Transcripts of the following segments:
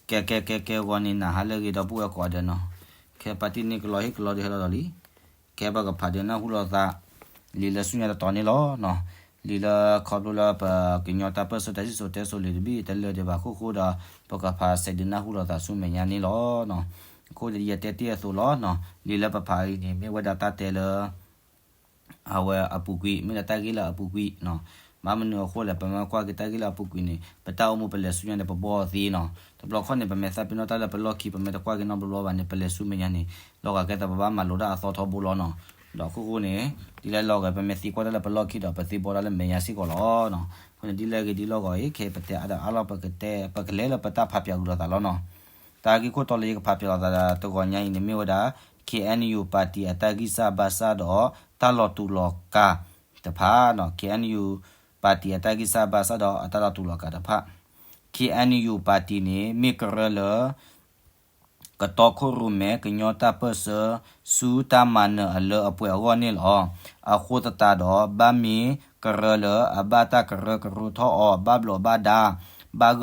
ကဲ ကဲ ကဲ ကဲ ဂီၤန့ၣ် နၤဟါလၢအဂ့ၤ ဒီပုၢ်ဝဲၢ်ကိးဂၤဒဲးနီၤ. ခဲပာ်တံၢ်န့ၢ်ကလီဟ့ၣ်ကလီဒီးဟဲလီၤဒီးလံ. ခဲပကဖးဒုးနၢ်ဟူလိာ်သး လံာ်လၢဆူညါတတီၤန့ၣ်လီၤနီၤ. လံာ်လၢခီဖျိလၢပကညီတၢ်ပၢၢ်ဆၢတၢ်စံၣ်စိၤတဲစိၤလံာ်တဘ့ၣ်တလၢာ်ဒံးဘၣ်အခိၣ်ဃိဒီး ပကဖးစဲးဒုးနၢ်ဟူလိာ်သးဆူမဲာ်ညါန့ၣ်လီၤနီၤ. အဃိန့ၣ် ယတဲတ့ၢ်အသိးလီၤနီၤ. လံာ်လၢပဖးအံၤန့ၣ် မ့ၢ်ဝဲဒၣ်တၢ်တဲလၢ အဝဲအပူၤကွံာ် မ့ၢ်ဒၣ်တၢ်ဂ့ၢ်လၢအပူၤကွံာ်နီၤ. ဘၣ်မနုၤအဃိလဲၣ် ပမ့ၢ်ကွၢ်က့ၤတၢ်ဂ့ၢ်လၢအပူၤကွံာ်န့ၣ် ပတၢ်အိၣ်မူပလဲၤဆူညါန့ၣ် ပဘီၣ်သ့နီၤ. တဘျီခီန့ၣ် ပမ့ၢ်သးပ့ၤနီၣ်တၢ်လၢပလီၢ်ခံ ပမ့ၢ်တကွၢ်က့ၤနီတဘျီဘၣ်န့ၣ် ပလဲၤဆူမဲာ်ညါန့ၣ် လီၤဂာ်ကဲသးပဘၣ်မၤလိတၢ်အသီထီဘိလီၤနီၤ. ဒီးအခိၣ်ဃိန့ၣ် ဒ်လဲၣ်လီၤဂာ် ပမ့ၢ်သံကွၢ်တၢ်လၢပလီၢ်ခံဒီး ပသံဘီၣ်တၢ်လၢမဲာ်ညါစ့ၢ်ကီးလီၤနီၤ. အဃိန့ၣ် ဒ်လဲၣ်ဂ့ၤဒ်လီၢ်ဂီၤအံၤ ခဲအံၤပတဲအါဒီးအါလီၤ ပကတဲ ပကလဲၤလၢပတၢ်ဖးပၠးကွံာ်လိာ်သးလီၤနီၤ. တၢ်ဂ့ၢ်ခိၣ်တီလၢယကဖးပၠးလိာ်သးတဂီၤညါအံၤန့ၣ် မ့ၢ်ဝဲဒၣ် K N U ပၣ်တံၣ်အတၢ်ဂံၢ်စၢ်ဘါစၢ်ဒီး တၢ်လီၤတူာ်လီၤကာ်တဖၣ်နီၤ. K N U ပၣ်တံၣ်အတၢ်ဂံၢ်စၢ်ဘါစၢ်ဒီးအတၢ်လီၤတူာ်လီၤကာ်တဖၣ်. K N U ပၣ်တံၣ်န့ၣ် မ့ၢ်ကရၢလၢ ကတီခိၣ်ရိၣ်မဲ ကညီတၢ်ပၢၢ်ဆၢ ဆူတၢ်မၤနၢၤအလၢအပှဲၤအဂီၢ်န့ၣ်လီၤ. အဃိသတးဒီး ဘၣ်မ့ၢ်ကရၢလၢအဘၣ်တၢ်ကရၢကရိထီၣ်အီၤ ဘၣ်ဘျီးဘၣ်ဒါ ဘၣ်ဂၢၢ်ဂၢၢ်ကျၢၤ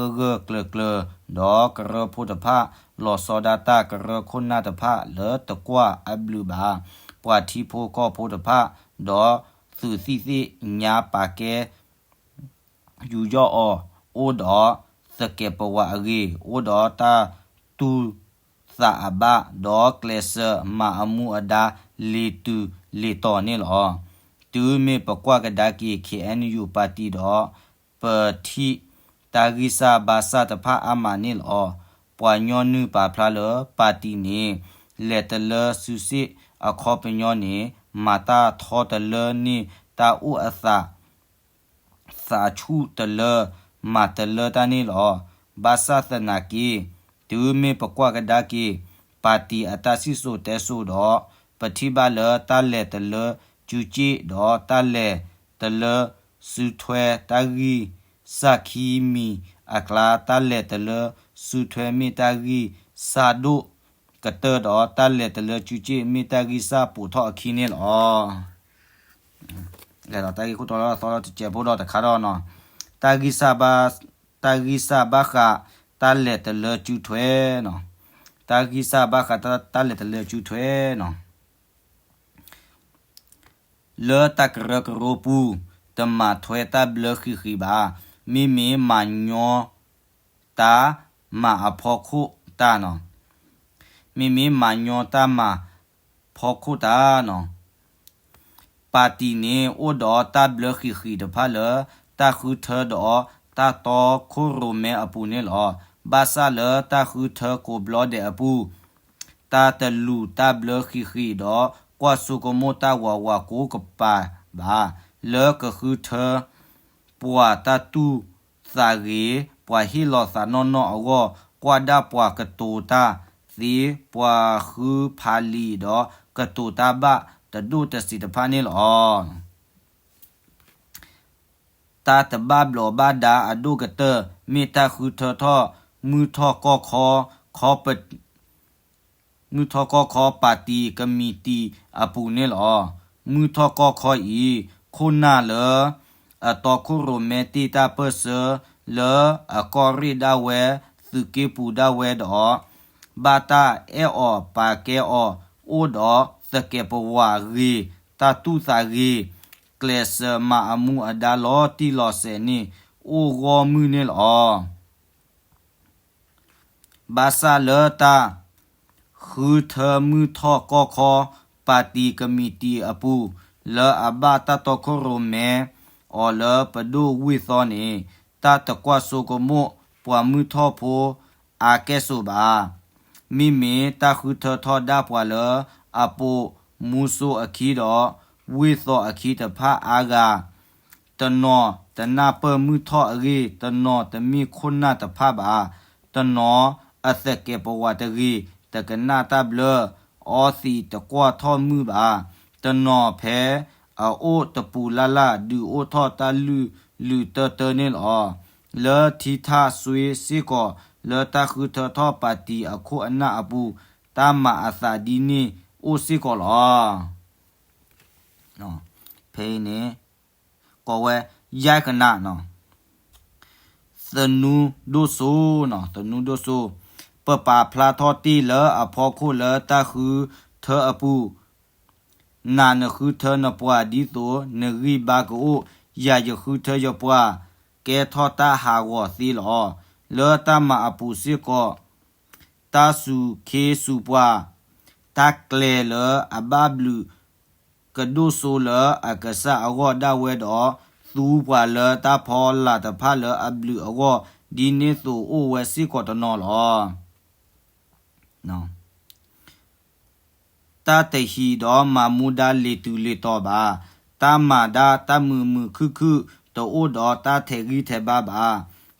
ကျၢၤ, ဒီးကရၢဖိတဖၣ် လီၤဆီဒၣ်တၢ်ကရၢခိၣ်နၢ်တဖၣ်လၢတကွၢ်အဘျုးဘၣ် ပှၤထံဖိကီၢ်ဖိတဖၣ်, ဒီးသုးသံၣ်သ့ၣ်ညါပာ်ကဲ ယူးယီၣ်အီၤ, အိၣ်ဒီးသကဲးပဝးအဂ့ၢ်, အိၣ်ဒီးတၢ်တူၢ်သးအဘၣ်, ဒီးကျဲးစၢးမၤအမူအဒါလ့ၤတုၤလ့ၤတီၤန့ၣ်လီၤ. တုၤမ့ၢ်ပကွၢ်ကဒါက့ၤ K N U ပၣ်တံၣ်ဒီး ပထံၣ်တၢ်ဂံၢ်စၢ်ဘါစၢ်တဖၣ်အါမးန့ၣ်လီၤ. ပှၤညီနုၢ်ပာ်ဖျါလၢ ပၣ်တံၣ်န့ၣ် လဲၤတလၢစုစ့ၣ်အခီပညီန့ၣ် မၤတၢ်ထီတလၢန့ၢ်တၢ်အိၣ်အသး သးဆူၣ်တလၢ မၤတလၢတၢ်န့ၣ်လီၤ. ဘၣ်ဆၣ်သနာ်က့ တုၤမ့ၢ်ပကွၢ်ကဒါက့ၤ ပၣ်တံၣ်အတၢ်စံၣ်စိၤတဲစိၤဒီး ပထံၣ်ဘၣ်လၢတၢ်လဲၤတလၢစုစ့ၣ် ဒီးတၢ်လဲၤတလၢစုထွဲတၢ်ဂံၢ်စၢ်ခံမံၤအကျါ တၢ်လဲၤတလၢစုထွဲမ့ၢ်တၢ်ဂံၢ်စၢ်ဒိၣ်ကတၢၢ်ဒီး တၢ်လဲၤတလၢစုစ့ၣ်မ့ၢ်တၢ်ဂံၢ်စၢ်ပိာ်ထီၣ်အခံန့ၣ်လီၤ. လဲၤဒီးတၢ်ဂ့ၢ်ခိၣ်တီလၢအသီလီၤတစဲးဖိဒီးတခါဒီးနီၤ, တၢ်ဂံၢ်စၢ်ဘၣ် တၢ်ဂံၢ်စၢ်ဘၣ်ဃး တၢ်လဲၤတလၢစုထွဲနီၤ, တၢ်ဂံၢ်စၢ်ဘၣ်ဃး တၢ်လဲၤတလၢစုထွဲနီၤ, လၢတၢ်ကရၢကရိပူၤ တမၤထွဲတၢ်ဘျၢဃံးဃံးဘၣ်, မ့မ့ၢ်မၤညီ တၢ်မၤအဖီခိၣ်တၢ်နီၤ, မ့မ့ၢ်မၤညီတၢ်မၤဖီခိၣ်တၢ်နီၤ. ပၣ်တံၣ်န့ၣ် အိၣ်ဒီးတၢ်ဘျၢဃံးဃံးတဖၣ်လၢ တၢ်ဃုထၢဒီးတၢ်တီခိၣ်ရိၣ်မဲအပူၤန့ၣ်လီၤ. ဘၣ်ဆၣ်လၢတၢ်ဃုထၢကိးဘျီဒဲးအပူၤ တၢ်တလူၤတၢ်ဘျၢဃံးဃံးဒီး ကွၢ်ဆိကမိၣ်တၢ်ဝးဝးကိးကပၤဘၣ်, လၢကဃုထၢ ပှၤတၢ်တူၢ်သးဂ့ၤ, ပှၤဟ့ၣ်လီၤသးနီၢ်နီၢ်အဂီၢ်, ကွၢ်ဒၣ်ပှၤကတိၤတၢ်သ့, ပှၤဃုဖးလံာ်ဒီး ကတိၤတၢ်ဘၣ်တဒိၣ်တဆံးတဖၣ်န့ၣ်လီၤ. တၢ်တဘၣ်ဘျီးဘၣ်ဒါအဒိၣ်ကတၢၢ် မ့ၢ်တၢ်ဃုထၢထီၣ်မုၢ်ထီၣ်ကီၢ်ခီ ခီပ မုၢ်ထီၣ်ကီၢ်ခီ ပၣ်တံၣ်ကမံးတံာ်အပူၤန့ၣ်လီၤ. မုၢ်ထီၣ်ကီၢ်ခီအံၤ ခိၣ်နၢ်လၢ အတီခိၣ်ရိၣ်မဲတ့ၢ်တၢ်ပၢၢ်ဆၢ လၢအကီၢ်ရ့ၣ်ဒၣ်ဝဲ သုးက့ပူၤဒၣ်ဝဲဒီး ဘၣ်တၢ်အဲၣ်အီၤပာ်ကဲအီၤ အိၣ်ဒီးသကဲးပဝးဂ့ၤ တၢ်တူၢ်သးဂ့ၤ ကျဲးစၢးမၤအမူအဒါလီၤတံၢ်လီၤဆဲးန့ၣ် အိၣ်ဂီၢ်မုၢ်န့ၣ်လီၤ. ဘၣ်ဆၣ်လၢတၢ်ဃုထၢမုၢ်ထီၣ်ကီၢ်ခီ ပၣ်တံၣ်ကမံးတံာ်အပူၤ လၢအဘၣ်တၢ်တီခိၣ်ရိၣ်မဲအီၤလၢပဒိၣ်ဝ့ၢ်သီန့ၣ် တၢ်တကွၢ်ဆိကမိၣ်ပှၤမုၢ်ထီၣ်ဖိအါကဲၣ်ဆိးဘၣ်. မ့မ့ၢ်တၢ်ဃုထၢထီၣ်ဒၣ်ပှၤလၢအပိာ်မူစိအခံဒီး ဝ့ၢ်သီအခံတဖၣ်အါဂၤ တနီၤတနၢ်ပၢၢ်မုၢ်ထီၣ်အဂ့ၢ်, တနီၤတမ့ၢ်ခိၣ်နၢ်တဖၣ်ဘၣ်, တနီၤအသကဲးပဝးတဂ့ၤ, တကနၣ်တၢ်ဘျၢ, အီသံးတကွၢ်ထီၣ်မုၢ်ဘၣ်, တနီၤဖဲအအိၣ်တပူၤလၢ်လၢ် ဒုးအိၣ်ထီၣ်တၢ်လုၢ်လုၢ်တၢတၢန့ၣ်လီၤ. လၢထံထၣ်စွ့စ့ၢ်ကီး လၢတၢ်ဃုထၢထီၣ်ပၣ်တံၣ်အခိၣ်အနၢ်အပူၤ တၢ်မၤအသးဒ်န့ၣ်အိၣ်စ့ၢ်ကီးလီၤ. ဖဲအံၤန့ၣ် ကိးဝဲ ယဲၢ်ကနၣ်နီၤ, သနူဒိၣ်စိနီၤ, သနူဒိၣ်စိ, ပပာ်ဖျါထီၣ်တ့ၢ်လၢအဖီခိၣ်လၢတၢ်ဃုထၢအပူၤ, နၤနဃုထၢနပှၤဒ်သိးနဂံၢ်ဘါကအိၣ်, ယၤယဃုထၢယပှၤ, ကဲထီၣ်တၢ်ဟးဂီၤသ့လီၤ. လၢတၢ်မၤအပူၤစ့ၢ်ကီး, တၢ်စူၤခ့စူၤပှၤ, တၢ်ကျဲၤလၢအဘၣ်ဘျုး ကဒိၣ်စိလၢအကစၢ်အဂီၢ်ဒၣ်ဝဲဒီး, သူပှၤလၢတၢ်ဖီလာ်တဖၣ်လၢအဘျုးအဂီၢ်, ဒ်န့ၣ်သိးအိၣ်ဝဲစ့ၢ်ကီးတနီၤလီၤ. တၢ်တဟံးဒီးမၤမူဒါလ့ၤတုၤလ့ၤတီၤဘၣ်. တၢ်မၤဒါတၢ်မုာ်မုာ်ခုၣ်ခုၣ်တအိၣ်ဒီးတၢ်ထဲးဂံၢ်ထဲးဘါဘၣ်.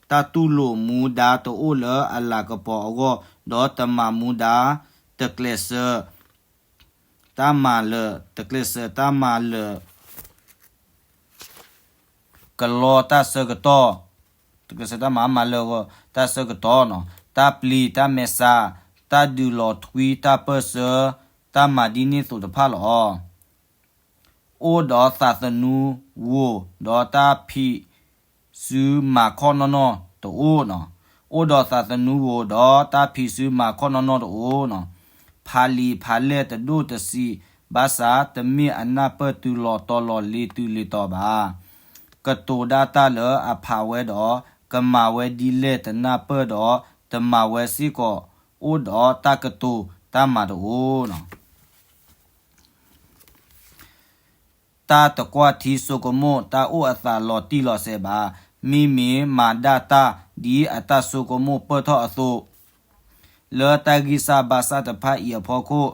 တၢ်တူၢ်လိာ်မူဒါတအိၣ်လၢအလၤကပီၤအဂီၢ်, ဒီးတမၤမူဒါ တကျဲးစၢး တၢ်မၤလၢာ်, တကျဲးစၢးတၢ်မၤလၢာ် ကလီတၢ်ဆၢကတီၢ်, တကျဲးစၢးတၢ်မၤမၤလၢာ်ဂီၢ်တၢ်ဆၢကတီၢ်နီၤ, တၢ်ပျံၤတၢ်မဲာ်ဆှး, တၢ်ဒုးလီၤထွံတၢ်ပၢၢ်ဆၢ, တၢ်မၤဒ်န့ၣ်သိးတဖၣ်လီၤ. အိၣ်ဒီးသးသနူဝိၤ, ဒီးတၢ်ဖံးစုမၤခီၣ်နီၢ်နီၢ်တအိၣ်နီၤ. အိၣ်ဒီးသးသနူဝိၤ, ဒီးတၢ်ဖံးစုမၤခီၣ်နီၢ်နီၢ်တအိၣ်နီၤ. ဖးလံာ်ဖးလဲၢ်တဒိၣ်တဆံး, ဘၣ်ဆၣ်တမ့ၢ်အနၢ်ပၢၢ်တုၤလီၤတီၤလီၤလ့ၤတုၤလ့ၤတီၤဘၣ်. ကတိၤဒၣ်တၢ်လၢအဖးဝဲဒီး, ကမၤဝဲဒ်လဲၣ်တနၢ်ပၢၢ်ဒီး, တမၤဝဲစ့ၢ်ကီး, အိၣ်ဒီးတၢ်ကတိၤတၢ်မၤတအိၣ်နီၤ. တၢ်တကွၢ်ထံဆိကမိၣ်တၢ်အိၣ်အသးလီၤတံၢ်လီၤဆဲးဘၣ်. မ့မ့ၢ်မၤဒၣ်တၢ်ဒ်အတၢ်ဆိကမိၣ်ပၢၢ်ထီၣ်အသိး, လၢတၢ်ဂံၢ်စၢ်ဘါစၢ်တဖၣ်အံၤအဖီခိၣ်,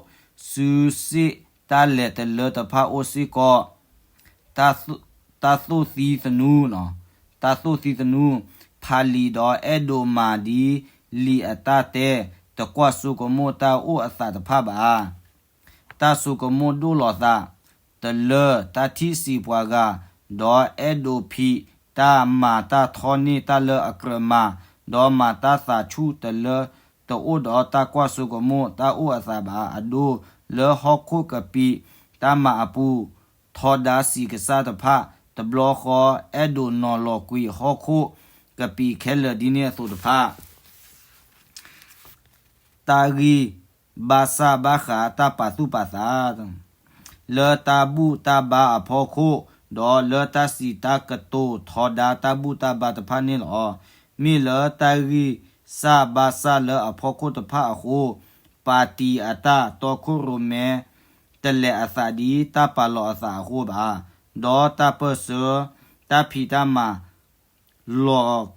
စုစ့ၣ်တၢ်လဲၤတလၢတဖၣ်အိၣ်စ့ၢ်ကီး, တၢ်သိၣ်သံသနူ, တၢ်သိၣ်သံသနူ, ဖးလံာ်ဒီးအဲၣ်ဒိးမၤဒ်လံာ်အတၢ်တဲ, တကွၢ်ဆိကမိၣ်တၢ်အိၣ်အသးတဖၣ်ဘၣ်. တၢ်ဆိကမိၣ်ဒိၣ်လီၤသး, တလၢတၢ်ထံၣ်စံးပှၤဂၤ, ဒီးအဲၣ်ဒိးဖံးတၢ်မၤတၢ်ထီန့ၢ်တၢ်လၢအကြၢးမၤ, ဒီးမၤတၢ်သးဆူၣ်တလၢတအိၣ်ဒီးတၢ်ကွၢ်ဆိကမိၣ်တၢ်အိၣ်အသးဘၣ်. အဒိ, လၢဟီၣ်ခိၣ်ကပံာ်တၢ်မၤအပူၤ, ထီဒါစံးကစၢ်တဖၣ်, တဘျီဃီအဲၣ်ဒိးနီၤလီၤကွံာ်ဟီၣ်ခိၣ်ကပံာ်ခဲလၢာ်ဒ်န့ၣ်အသိးတဖၣ် တၢ်ဂံၢ်ဘါစၢ်ဘၣ်ဃးတၢ်ပာ်သူၣ်ပာ်သး, လၢတၢ်ဘူၣ်တၢ်ဘါအဖီခိၣ်, ဒီးလၢတၢ်စံးတၢ်ကတိၤထီဒါတၢ်ဘူၣ်တၢ်ဘါတဖၣ်န့ၣ်လီၤ. မ့ၢ်လၢတၢ်ဂံၢ်စၢ်ဘါစၢ်လၢအဖီခိၣ်တဖၣ်အဃိ, ပၣ်တံၣ်အတၢ်တီခိၣ်ရိၣ်မဲ တလဲၤအသးဒ်တၢ်ပာ်လီၤအသးအဃိဘၣ်. ဒီးတၢ်ပၢၢ်ဆၢ, တၢ်ဖံးတၢ်မၤ လီၤ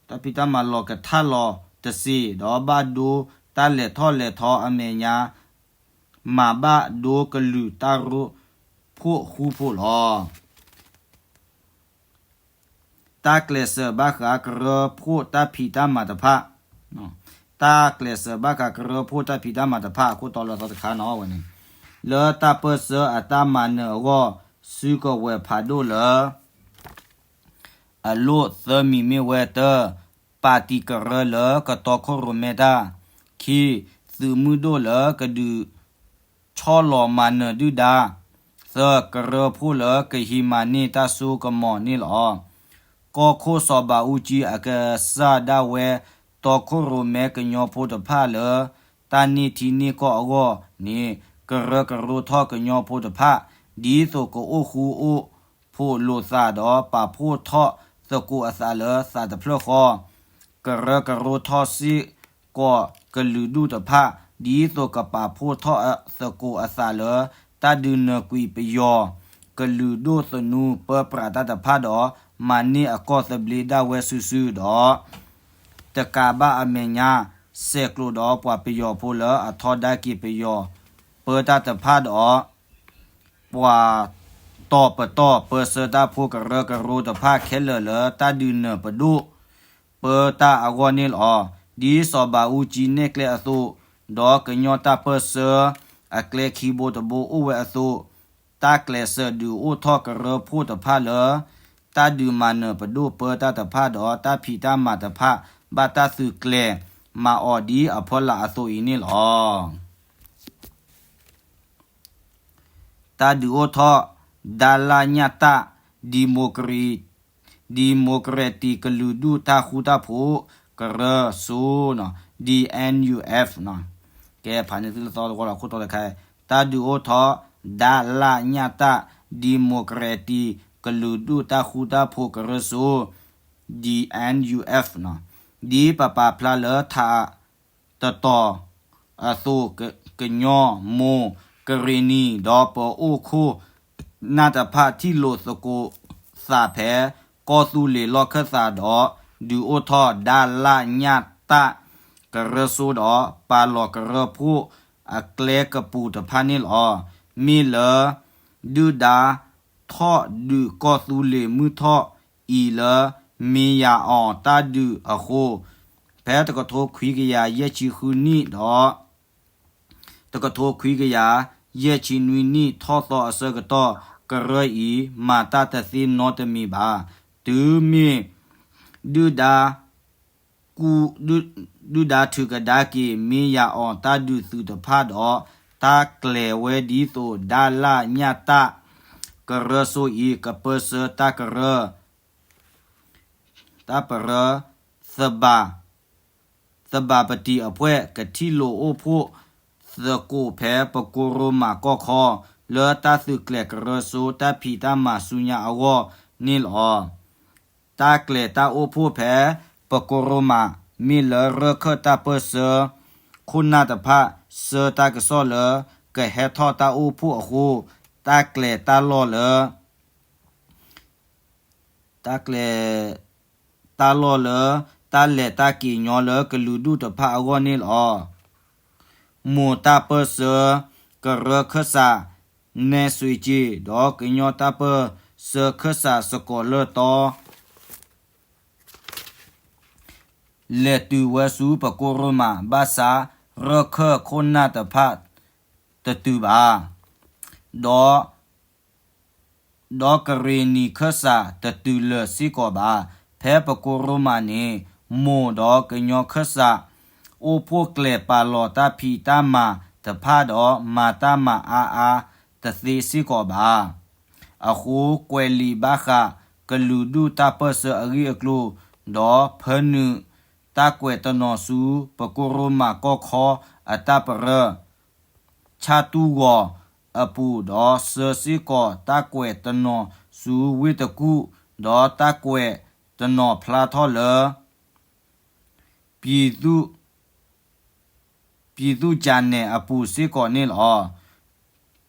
တၢ်ဖံးတၢ်မၤလီၤကထါလီၤတစ့ၢ်, ဒီးဘၣ်ဒိတၢ်လဲၤထီၣ်လဲၤထီအမဲာ်ညါ, မၤဘၣ်ဒိကလုာ်တၢ်ရိဖှိၣ်ဃူဖိးလီၤ. တၢ်ကျဲးစၢးဘၣ်ဃးကရၢဖှိၣ်တၢ်ဖံးတၢ်မၤတဖၣ်, တၢ်ကျဲးစၢးဘၣ်ဃးကရၢဖှိၣ်တၢ်ဖံးတၢ်မၤတဖၣ်အခိၣ်တီလၢသီတခါနီၤဝဲန့ၣ်, လၢတၢ်ပၢၢ်ဆၢအတၢ်မၤနၢၤအဂီၢ်, စုကဝဲၤဖးဒိၣ်လၢ အလိၣ်သၢမံၤမ့ၢ်ဝဲတၢ, ပၣ်တံၣ်ကရၢလၢကတီခိၣ်ရိၣ်မဲတၢ်, ခံ, သုးမုၢ်ဒိၣ်လၢကဒုးဆီလီၤမၤနၢၤဒုၣ်ဒါ, သၢ, ကရၢဖှိၣ်လၢကဟံးမၤန့ၢ်တၢ်စိကမီၤန့ၣ်လီၤ. ကီၢ်ခိၣ်စီၤဘးအူကၠံအကစၢ်ဒၣ်ဝဲ တီခိၣ်ရိၣ်မဲကညီဖိတဖၣ်လၢ တၢ်န့ၢ်ထံန့ၢ်ကီၢ်အဂီၢ်န့ၣ် ကရၢကရိထီၣ်ကညီဖိတဖၣ် ဒ်သိးကအိၣ်ဃူအိၣ်ဖိးလိာ်သးဒီး ပာ်ဖှိၣ်ထီၣ်သကိးအသးလၢသးတဖျၢၣ်ဃီ, ကရၢကရိထီၣ်စ့ၢ်ကီးကလုာ်ဒူၣ်တဖၣ် ဒ်သိးကပာ်ဖှိၣ်ထီၣ်သကိးအသးလၢ တၢ်ဒုးနၢၤကွံာ်ပယီၤ ကလုာ်ဒိၣ်သနူပၢပြးတၢ်တဖၣ်ဒီး မၤန့ၢ်အကီၢ်သဘျ့ဒၣ်ဝဲစုာ်စုာ်ဒီး တကးဘၣ်အမဲာ်ညါ ဆဲးကျိးဒီးပှၤပယီၤဖိလၢအထီဒါက့ၤပယီၤ ပၢတၢ်တဖၣ်ဒီး ပှၤတီၤပတီၢ်ပၢဆှၢတၢ်ဖိကရၢကရိတဖၣ်ခဲလၢာ်လၢတၢ်ဒုးနၢၤပဒိၣ်ပၢတၢ်အဂီၢ်န့ၣ်လီၤ. ဒ်စီၤဘးအူကၠံနဲၣ်ကျဲအသိး, ဒီးကညီတၢ်ပၢဆှၢအကျဲခံဘိတဘိအိၣ်ဝဲအသိး, တၢ်ကျဲးစၢးဒုးအိၣ်ထီၣ်ကရၢဖှိၣ်တဖၣ်လၢ တၢ်ဒုးမၤနၢၤပဒိၣ်ပၢတၢ်တဖၣ်ဒီး တၢ်ဖံးတၢ်မၤတဖၣ် ဘၣ်တၢ်သုးကျဲၤမၤအီၤဒ်အဖီလာ်အသိးအံၤန့ၣ်လီၤ. တၢ်ဒုးအိၣ်ထီၣ် ဒါလၣ်ညၣ်တၢ် ဒံၣ်မိၣ်ကရ့ၣ် ဒံၣ်မိၣ်ကရ့ၣ်တံၣ်ကလုာ်ဒူၣ်တၢ်ဃူတၢ်ဖိး ကရၢစိ DNUF ကဲဖးန့ၢ်သုလၢသီတဝီလီၤခိၣ်တီတခါ, တၢ်ဒုးအိၣ်ထီၣ် ဒါလၢညၣ်တၢ် ဒံၣ်မိၣ်ကရ့တံၣ် ကလုာ်ဒူၣ်တၢ်ဃူတၢ်ဖိးကရၢစိ DNUF ဒ်ပပာ်ဖျါလၢထးတတီၤအသိး, ကညီ, မိၢ်, ကရ့ၣ်နံၤ ဒီးပအိၣ်ခိၣ်နၢ်တဖၣ် ထံၣ်လိာ်သကိးသးဖဲ ကီၢ်သူလ့ၤလီၢ်ခၢၣ်သးဒီး ဒုးအိၣ်ထီၣ်ဒါလၢညၣ်တၢ် ကရၢစိဒီး ပာ်လီၤကရၢဖိအကျဲကပူၤတဖၣ်န့ၣ်လီၤ. မ့ၢ်လၢ ဒုၣ်ဒါထီၣ်ဒုးကီၢ်သူလ့ၤမုၢ်ထီၣ်အံၤလၢ မ့ၢ်ယၤအီၤတၢ်ဒုးအဃိ, ဖဲတကထိခွံကယၤယဲၢ်ဆံဃုနံၣ်ဒီး တကထိခွံကယၤယဲၢ်ဆံနွံနံၣ်ထီၣ်သီအဆၢကတီၢ် ကရၢအံၤ မၤတၢ်တသ့နီတမံၤဘၣ်. တုၤမ့ၢ် ဒုၣ်ဒါ ဒုၣ်ဒါထုးကဒါက့ၤ မ့ၢ်ယၤအီၤတၢ်ဒုးသုးတဖၣ်ဒီး တၢ်ကျဲၤဝဲဒ်သိး ဒါလၢညၣ်တၢ် ကရၢစိအံၤ ကပၢၢ်ဆၢတၢ်ကရၢ တၢ်ပရၢ သဘၣ် သဘၣ်ပတံၤအဖှဲၣ် ကထံၣ်လိာ်အိၣ်ဖှိၣ်သကိးဖဲပကိးရိမးကီၢ်ခီ လၢတၢ်သုးကျဲၤကရၢစိတၢ်ဖံးတၢ်မၤဆူညါအဂီၢ်န့ၣ်လီၤ. တၢ်ကျဲၤတၢ်အိၣ်ဖှိၣ်ဖဲပကိးရိမး မ့ၢ်လၢရၢခၢၣ်တၢ်ပၢၢ်ဆၢ ခိၣ်နၢ်တဖၣ် ဆှၢတၢ်ကစီၣ်လၢ ကဟဲထီၣ်တၢ်အိၣ်ဖှိၣ်အဃိ တၢ်ကျဲၤတၢ်လီၢ်လၢ တၢ်ကျဲၤတၢ်လီၢ်လၢ တၢ်လဲၤတၢ်က့ၤညီလၢကလုာ်ဒူၣ်တဖၣ်အဂီၢ်န့ၣ်လီၤ. မိၢ်တၢ်ပၢၢ်ဆၢ ကရၢခၢၣ်စး နဲၣ်စွ့ၤက့ၤ ဒီးကညီတၢ်ပၢၢ်ဆၢခၢၣ်စးစကိးလၢၢ်တီ လဲၤတုၤဝဲဆူပကိးရိမး ဘၣ်ဆၣ်ရၢခၢၣ်ခိၣ်နၢ်တဖၣ်တတုၤဘၣ်, ဒီး ဒီးကရ့ၣ်နံၤခၢၣ်စးတတုၤလၢာ်စ့ၢ်ကီးဘၣ်. ဖဲပကိးရိမးန့ၣ် မိၢ်ဒီးကညီခၢၣ်စး အိၣ်ဖှိၣ်ကျဲၤပာ်လီၤတၢ်ဖံးတၢ်မၤတဖၣ်ဒီး မၤတၢ်မၤအါအါတသ့စ့ၢ်ကီးဘၣ်. အဃိကွဲးလံာ်ဘၣ်ဃးကလုာ်ဒူၣ်တၢ်ပၢၢ်ဆၢအဂ့ၢ်အကျိၤ, ဒီးဖၢနုာ်တၢ်ကွဲးတနီၤဆူ ပကိးရိမးကီၢ်ခီအတၢ်ပရၢ ဆၣ်တူၢ်ဂီၤအပူၤ, ဒီးဆှၢစ့ၢ်ကီးတၢ်ကွဲးတနီၤဆူဝ့ၢ်တကူၣ်, ဒီးတၢ်ကွဲးတနီၤဖျါထီၣ်လၢ ပြည်သူ့ ပြည်သူ့ကျမ်းအပူၤစ့ၢ်ကီးန့ၣ်လီၤ.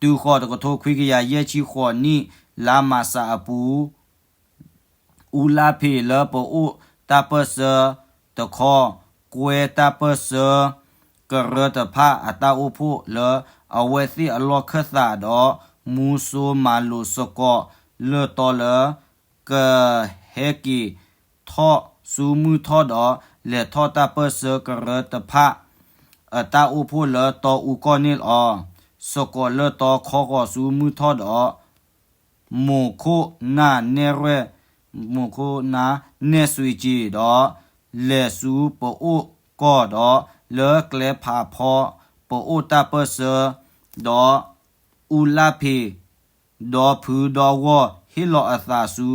တုၤဃီၤတကထိခွံကယၤယဲၢ်ဆံဃိးနံၣ် လါမးစးအပူၤ အူလါဖ့းလၢပအိၣ်တၢ်ပၢၢ်ဆၢတခီ, ကွဲတၢ်ပၢၢ်ဆၢကရၢတဖၣ်အတၢ်အိၣ်ဖှိၣ်လၢအဝဲသ့ၣ်အလီၢ်ခၢၣ်သးဒီး မူစိမၤလိာ်စကိးလၢၢ်တီလၢ ကဟဲက့ၤထီၣ်ဆူမုၢ်ထီၣ်ဒီး လဲၤထီၣ်တၢ်ပၢၢ်ဆၢကရၢတဖၣ် အတၢ်အိၣ်ဖှိၣ်လၢတီအူကီၢ်န့ၣ်လီၤ. စကိးလၢၢ်တီခီဃီၤဆူမုၢ်ထီၣ်ဒီး မိၢ်ခိၣ်နၢ်နဲၣ်ရွဲၣ် မိၢ်ခိၣ်နၢ်နဲၣ်စွ့ၤက့ၤဒီး လဲၤဆူပအိၣ်ကီၢ်ဒီး လၢကျဲဖးဖီပအိၣ်တၢ်ပၢၢ်ဆၢ, ဒီးအူလါဖ့း ဒီဖုဒီဂီၢ် ဟ့ၣ်လီၤအသးဆူ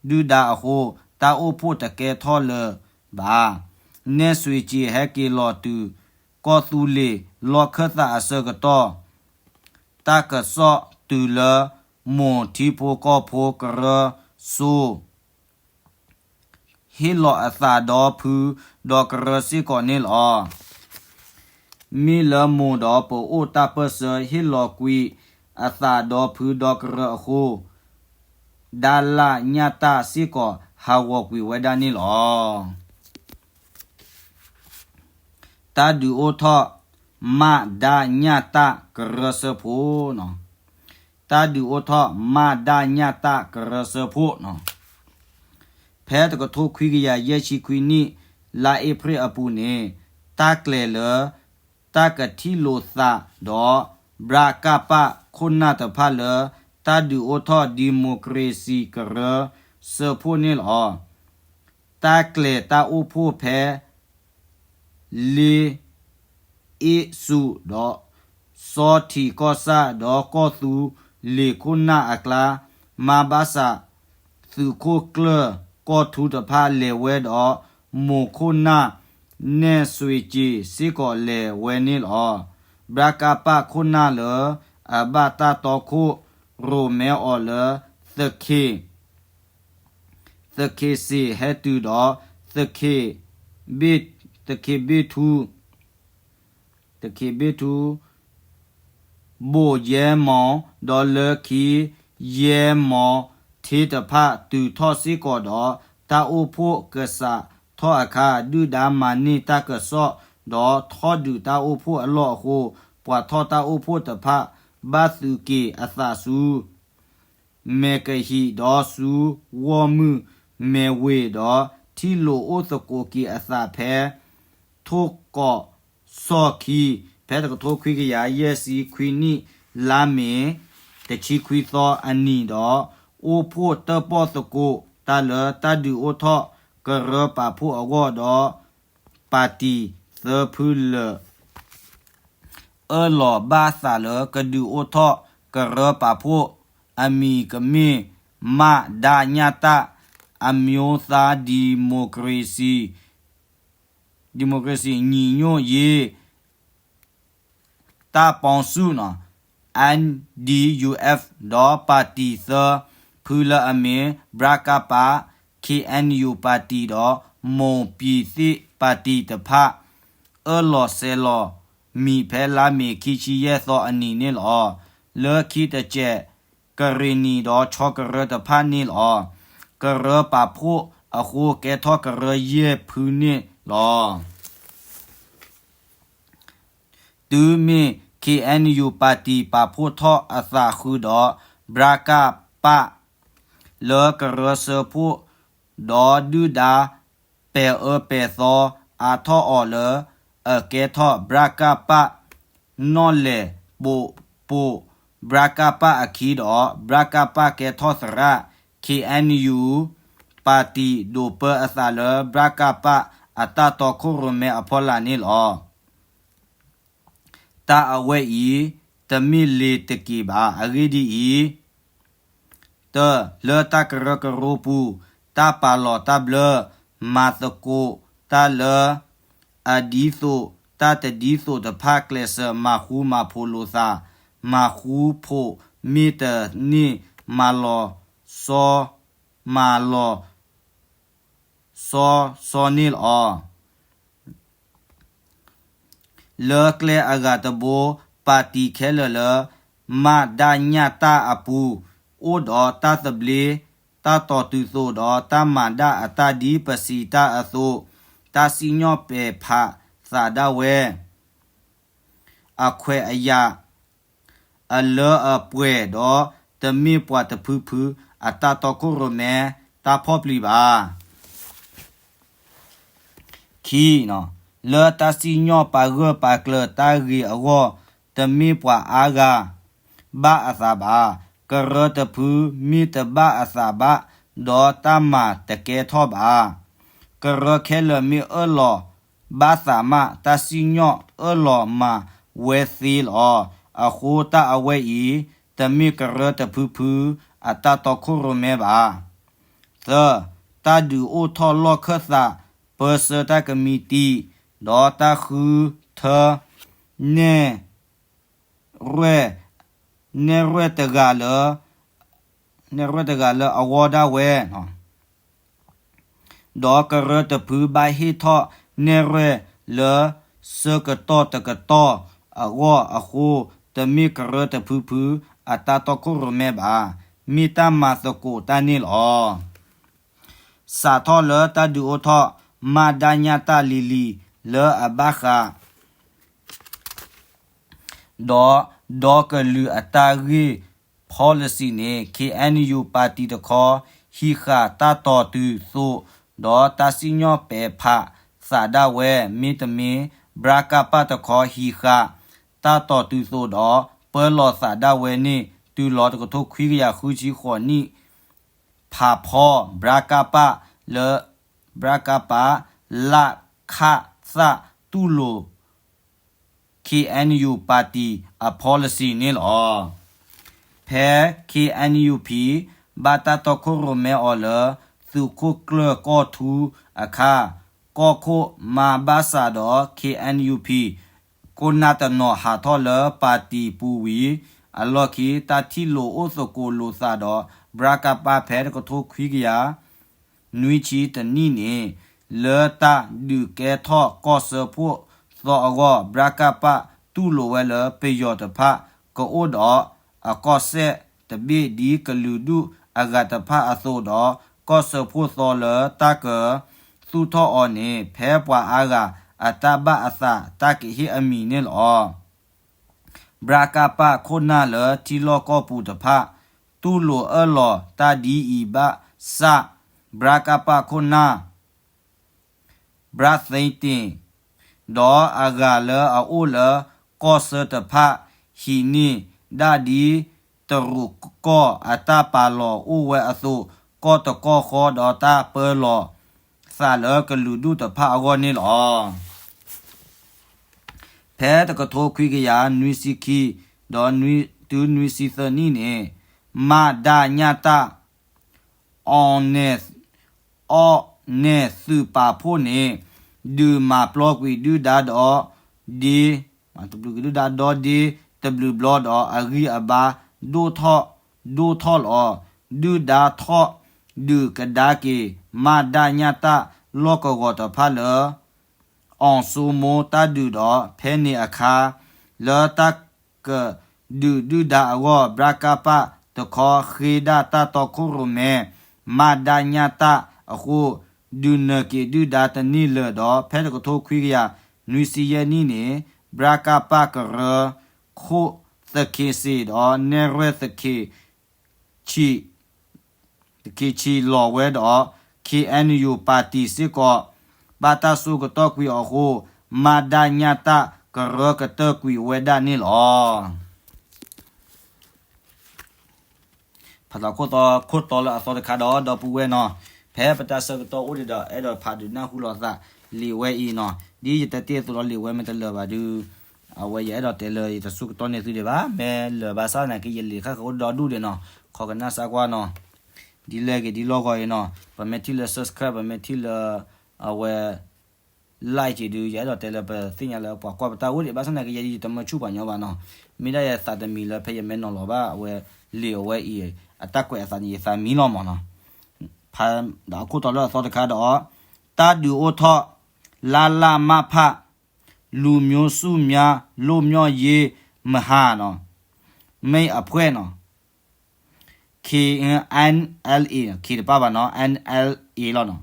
ဒုၣ်ဒါအဃိ တၢ်အိၣ်ဖှိၣ်တကဲထီၣ်လၢၤဘၣ်. နဲၣ်စွ့ၤက့ၤဟဲက့ၤလီၤတုၤကီၢ်သူလ့ၤလီၢ်ခၢၣ်သးအဆၢကတီၢ် တၢ်ကစီၣ်တုၤလၢမိၢ်ထံဖိကီၢ်ဖိကရၢစိ ဟ့ၣ်လီၤအသးဒီဖုဒီကရၢစ့ၢ်ကီးန့ၣ်လီၤ. မ့ၢ်လၢမိၢ်ဒီးပအိၣ်တၢ်ပၢၢ်ဆၢဟ့ၣ်လီၤကွံာ်အသးဒီဖုဒီကရၢအဃိ ဒါလၢညၣ်တၢ်စ့ၢ်ကီးဟးဂီၤကွံာ်ဝဲဒၣ်န့ၣ်လီၤ. တၢ်ဒုးအိၣ်ထီၣ် မးဒါညၣ်တၢ်ကရၢစၢဖှိၣ်, တၢ်ဒုးအိၣ်ထီၣ် မးဒါညၣ်တၢ်ကရၢစၢဖှိၣ်န့ၣ် ဖဲတကထိခွံကယၤယဲၢ်ဆံခွံနံၣ် လါအ့ဖြ့ၣ်အပူၤန့ၣ် တၢ်ကျဲၤလၢ တၢ်ကထံၣ်လိာ်သးဒီး ဘြးကၣ်ပၣ်ခိၣ်နၢ်တဖၣ်လၢ တၢ်ဒုးအိၣ်ထီၣ်ဒံၣ်မိၣ်ကရ့စံၣ်ကရၢစၢဖှိၣ်န့ၣ်လီၤ. တၢ်ကျဲၤတၢ်အိၣ်ဖှိၣ်ဖဲ လ့အ့ၣ်စူးဒီး စီထံးကီၢ်ဆၣ်ဒီးကီၢ်သူလ့ၤခိၣ်နၢ်အကျါ မၤဘၣ်ဆၣ် သုးခိၣ်ကျၢၢ်ကီၢ်ထူတဖၣ်လဲၤဝဲဒီး မိၢ်ခိၣ်နၢ် နဲၣ်စွ့ၤစ့ၤစ့ၢ်ကီးလဲၤဝဲန့ၣ်လီၤ. ဘြၣ်ကၣ်ပၣ်ခိၣ်နၢ်လၢ အဘၣ်တၢ်တီခိၣ်ရိၣ်မဲအီၤလၢ သခ့ၣ် သခ့ၣ်စ့ၣ်ဟဲတုၤဒီး သခ့ၣ်ဘ့ၣ် သခ့ၣ်ဘ့ၣ်ထူ သခ့ၣ်ဘ့ၣ်ထူ ဘိၣ်ယဲမီၤ ဒီးလၢခံ ယဲမီၤထ့တဖၣ်တုၤထီၣ်စ့ၢ်ကီးဒီး တၢ်အိၣ်ဖှိၣ်ကစးထီၣ်အခါ ဒုၣ်ဒါမၤန့ၢ်တၢ်ကစီၣ် ဒီးထီၣ်ဒုးတၢ်အိၣ်ဖှိၣ်အလီၢ်အဃိ ပှၤထီၣ်တၢ်အိၣ်ဖှိၣ်တဖၣ် ဘၣ်သုးက့ၤအသးဆူ မဲာ်ကဟံးဒီးဆူ ဂီၢ်မုၢ်မဲာ်ဝ့ၤဒီး ထံၣ်လိာ်အိၣ်သကိးက့ၤအသးဖဲ ထိၣ်ကီးစီၣ်ခံ ဖဲတကထိခွံကယၤယဲၢ်ဆံခွံနံၣ် လါမ့ၤ တဆံခွံသီအနံၤဒီး အိၣ်ဖှိၣ်တၢၣ်ပီၣ်သကိးတၢ်လၢတၢ်ဒုးအိၣ်ထီၣ်ကရၢပာ်ဖှိၣ်အဂီၢ်ဒီး ပၣ်တံၣ်သၢဖုလၢာ် အၢၣ်လီၤဘၣ်သးလၢကဒုးအိၣ်ထီၣ်ကရၢပာ်ဖှိၣ် အမံၤကမ့ၢ် မဒညတ အမျိုးသားဒီမိုကရေစီ ဒီမိုကရေစီညီညွတ်ရေး တပ်ပေါင်းစု NDUF ဒီးပၣ်တံၣ်သၢဖုလၢအမ့ၢ် ဘြၣ်ကၣ်ပၣ် KNU ပၣ်တံၣ်ဒီး မိၢ်ပံၤသ့ၣ်ပၣ်တံၣ်တဖၣ် အၢၣ်လီၤစဲၤလီၤမံၤဖဲလါမ့ၤခံဆံယဲၢ်သီအနံၤန့ၣ်လီၤ. လၢခံတစဲး ကရ့ၣ်နံၣ်ဒီးဆီကရၢတဖၣ်န့ၣ်လီၤ. ကရၢပာ်ဖှိၣ်အဃိကဲထီၣ်ကရၢယဲၢ်ဖုန့ၣ်လီၤ. တုၤမ့ၢ် KNU ပၣ်တံၣ်ပာ်ဖှိၣ်ထီၣ်အသးဃုာ်ဒီး ဘြၣ်ကၣ်ပၣ် လၢကရၢစၢဖှိၣ် ဒီးဒုၣ်ဒါပဲာ်အၢပဲာ်သီ အါထီၣ်အီၤလၢ အကဲထီၣ်ဘြၣ်ကၣ်ပၣ် နီၣ်လဲၢ်ပိာ်ပိာ် ဘြၣ်ကၣ်ပၣ်အခံဒီး ဘြၣ်ကၣ်ပၣ်ကဲထီၣ်သရၣ် KNU ပၣ်တံၣ်ဒိးပၢအသးလၢ ဘြၣ်ကၣ်ပၣ်အတၢ်တီခိၣ်ရိၣ်မဲအဖီလာ်န့ၣ်လီၤ. တၢ်အဝဲအံၤ တမ့ၢ်လ့ၤတက့ၢ်ဘၣ်. အဂ့ၢ်ဒ်အံၤ, တၢ, လၢတၢ်ကရၢကရိပူၤ တၢ်ပာ်လီၤတၢ်ဘျၢ မၤသကိးတၢ်လၢ အဒ်သိးတၢ်တဒ်သိးတဖၣ်ကျဲးစၢးမၤဃူမၤဖိးလိာ်သး, မၤဃူဖိးမ့ၢ်တန့ၢ် မၤလီၤစီ မၤလီၤ စီစီန့ၣ်လီၤ. လၢကျဲအဂၤတဘိ ပၣ်တံၣ်ခဲလၢာ်လၢ မဒညတ အပူၤ အိၣ်ဒီးတၢ်သဘျ့ တၢ်တီၢ်တုၤသိးဒီးတၢ်မၤဒၣ်အတၢ်ဒ်ပစံးတၢ်အသိး တၢ်စံၣ်ညီၣ်ပဲာ်ဖးသးဒၣ်ဝဲ အခွဲးအယာ် အလၢအပှဲၤဒီး တမ့ၢ်ပှၤတဖုဖု အတၢ်တီခိၣ်ရိၣ်မဲ တၢ်ဖီၣ်ပျံၤဘၣ်. ခံ, လၢတၢ်စံၣ်ညီၣ်ပာ်ဂၢၢ်ပာ်ကျၢၤတၢ်ဂ့ၤအဂီၢ် တမ့ၢ်ပှၤအါဂၤ ဘၣ်အသးဘၣ်. ကရၢတဖုမ့ၢ်တဘၣ်အသးဘၣ် ဒီးတၢ်မၤတကဲထီၣ်ဘၣ်. ကရၢခဲလၢာ်မ့ၢ်အၢၣ်လီၤဘၣ်သးမး တၢ်စံၣ်ညီၣ်အၢၣ်လီၤမၤဝဲသ့လီၤ. အဃိတၢ်အဝဲအံၤ တမ့ၢ်ကရၢတဖုဖု အတၢ်တီခိၣ်ရိၣ်မဲဘၣ်. သၢ, တၢ်ဒုးအိၣ်ထီၣ်လီၢ်ခၢၣ်သး ပၢဆှၢတၢ်ကမံးတံာ် ဒီးတၢ်ဃုထၢ နဲၣ် နဲၣ်ရွဲၣ်တဂၤလၢ နဲၣ်ရွဲၣ်တဂၤလၢအဂီၢ်ဒၣ်ဝဲ ဒီးကရၢတဖုဘၣ်ဟ့ၣ်ထီၣ်နဲၣ်ရွဲၣ်လၢ ဆၢကတီၢ်တကတီၢ်အဂီၢ်အဃိ တမ့ၢ်ကရၢတဖုဖု အတၢ်တီခိၣ်ရိၣ်မဲဘၣ်. မ့ၢ်တၢ်မၤသကိးတၢ်န့ၣ်လီၤ. စးထီၣ်လၢတၢ်ဒုးအိၣ်ထီၣ် မဒညတ လံၤလံၤလၢအဘၣ်ဃး ဒီး ဒီကလုာ်အတၢ်ဂ့ၢ် policy န့ၣ် KNU ပၣ်တံၣ်တခီ ဟံးဃာ်တၢ်တီၢ်တုၤသိး ဒီးတၢ်စံၣ်ညီၣ်ပဲာ်ဖးသးဒၣ်ဝဲ မ့တမ့ၢ် ဘြၣ်ကၣ်ပၣ်တခီ ဟံးဃာ်တၢ်တီၢ်တုၤသိးဒီး ပၢလီၤသးဒၣ်ဝဲန့ၣ် တုၤလီၤတကထိခွံကယၤဃုဆံဃိးနံၣ် ဖးဖီ ဘြၣ်ကၣ်ပၣ် လၢ ဘြၣ်ကၣ်ပၣ် လၣ်ခၣ်သၣ်တူၢ်လိာ် KNU ပၣ်တံၣ်အ policy န့ၣ်လီၤ. ဖဲ KNUP ဘၣ်တၢ်တီခိၣ်ရိၣ်မဲအီၤလၢ သုးခိၣ်ကျၢၢ်ကီၢ်ထူအခါ ကီၢ်ခိၣ်မါဘၣ်ဆၣ်ဒီး ခ့ၣ်အဲၣ်ယူၣ်ပံၣ် ခိၣ်နၢ်တနီၤဟးထီၣ်လၢပၣ်တံၣ်ပူၤဝံၤ အလီၢ်ခံ တၢ်ထံၣ်လိာ်အိၣ်သကိးလိာ်သးဒီး ဘြၣ်ကၣ်ပၣ် ဖဲတကထိခွံကယၤ နွံဆံတနံၣ်န့ၣ် လၢတၢ်ဒုးကဲထီၣ်ကီၢ်စၢဖှိၣ်သီအဂီၢ် ဘြၣ်ကၣ်ပၣ် တူၢ်လိာ်ဝဲလၢပယီၤတဖၣ်ကအိၣ်ဒီး အကီၢ်စဲၣ်တဘ့ၣ်ဒ်ကလုာ်ဒူၣ်အဂၤတဖၣ်အသိးဒီး ကီၢ်စၢဖှိၣ်သီလၢတၢ်ကသူၣ်ထီၣ်အီၤန့ၣ် ဖဲပှၤအါဂၤအတၢ်ဘၣ်အသးတၢ်ကဟ့ၣ်အမံၤန့ၣ်လီၤ. ဘြၣ်ကၣ်ပၣ်ခိၣ်နၢ်လၢထံလီၢ်ကီၢ်ပူၤတဖၣ် တူၢ်လိာ်အၢၣ်လီၤတၢ်ဒ်အံၤဘၣ်ဆၣ် ဘြၣ်ကၣ်ပၣ်ခိၣ်နၢ် ဘြၣ်သ့တ့ၣ် ဒီးအဂၤလၢအအိၣ်လၢကီၢ်ဆၢတဖၣ် ဟံးန့ၢ်ဒၣ်ဒ်တရူးကီၢ်အတၢ်ပာ်လီၤအိၣ်ဝဲအသိး ကီၢ်တကီၢ်ဃီဒီးတၢ်ပၢလီၤသးလၢကလုာ်ဒူၣ်တဖၣ်အဂီၢ်န့ၣ်လီၤ. ဖဲတကထိခွံကယၤနွံဆံခံ ဒီးတုၤနွံဆံသၢနံၣ်န့ၣ် မၢ်ဒၣ်ညၣ်တၢ် အီၣ်နဲၣ် အီၣ်နဲၣ်သုးပာ်ဖှိၣ်န့ၣ် ဒုးမၤပျီကွံာ်ဒုၣ်ဒါဒီးဒ့ တဘျုးကဒုၣ်ဒါဒီဒ့တဘျုးဘျီဒီး အဂံၢ်အဘါဒိၣ်ထီၣ် ဒိၣ်ထီၣ်လီၤ. ဒုၣ်ဒါထီၣ်ဒုးကဒါက့ၤ မၢ်ဒၣ်ညၣ်တၢ်လီၢ်ကဝီၤတဖၣ်လၢ အီၣ်စိမိတၢ်ဒုးဒီး ဖဲန့ၣ်အခါ လၢတၢ်ကဒုးဒုၣ်ဒါအဂီၢ် ဘြၣ်ကၣ်ပၣ်တခီ ဃ့ဒၣ်တၢ်တီခိၣ်ရိၣ်မဲ မၢ်ဒၣ်ညၣ်တၢ်အဃိ ဒုးနၢၤက့ၤဒုၣ်ဒါတန့ၢ်လၢၤဒီး ဖဲတကထိခွံကယၤနွံဆံယဲၢ်နံၣ်န့ၣ် ဘြၣ်ကၣ်ပၣ်ကရၢခိၣ်သခ့စ့ၣ်ဒီး နဲၣ်ရွဲၣ်သခ့ ဆံး သခ့ဆံးလီၤဝဲဒီး ခ့ၣ်အဲၣ်ယူၣ်ပၣ်တံၣ်စ့ၢ်ကီး ဘၣ်တၢ်စိကတီၢ်ကွံာ်အဃိ မၢ်ဒၣ်ညၣ်တၢ်ကရၢကတၢၢ်ကွံာ်ဝဲဒၣ်န့ၣ်လီၤ. ဖးထီခိၣ်သီခိၣ်တီလၢအသီတခါဒီး ဒီပုၢ်ဝဲၢ်နီၤ, ဖဲပတၢ်ဆၢကတီၢ်အိၣ်ဒံးဒီး အဲၣ်ဒိးဖးဒုးနၢ်ဟူလိာ်သးလံာ်ဝဲအံၤနီၤ, ဒ်ယတဲတ့ၢ်အသိးဒီး လံာ်ဝဲမ့ၢ်တလၢာ်ဘၣ်ဒီး အဝဲယအဲၣ်ဒိးတဲလၢယတဆိကတီၢ်န့ၢ်သုဒံးဘၣ်, မ့ၢ်လၢာ်ဘၣ်ဆၣ်သနာ်က့ ယလံာ်ဃၣ်ဃၢၤအိၣ်ဒီဒူၣ်ဒံးနီၤ, ခီကနၣ်စၢ်ကွၢ်နီၤ, ဒ်လဲၣ်ဂ့ၤဒ်လီၢ်ဂီၤအံၤနီၤ, ပမ့ၢ်ထံၣ်လၢ subscribe ပမ့ၢ်ထံၣ်လၢ အဝဲ like က့ၤဒုး ယအဲၣ်ဒိးတဲလၢပသ့ၣ်ညါလၢပှၤကွၢ်ပတၢ်အိၣ်ဒံး ဘၣ်ဆၣ်သနာ်က့ ယဲဒ်ယတမၢဆူၣ်ပှၤညီဘၣ်နီၤ, မ့ၢ်ဒၣ်ယသးတမံၤလၢဖဲယမ့ၢ်နီၤလီၤဘၣ် အဝဲလံာ်အဝဲအံၤ အတၢ်ကွဲးအသးန့ၣ် ယသးမံလီၤမးနီၤ, ဖးဒီးအခိၣ်တီလၢအသီတခါဒီး တၢ်ဒုးအိၣ်ထီၣ် လလမဖ လူမျိုးစုများလွတ်မြောက်ရေးမဟာနီၤ, မ့ၢ်အဖွဲ့နီၤ KNLA ခ့တပၣ်ဘၣ်နီၤ NLA လီၤနီၤ,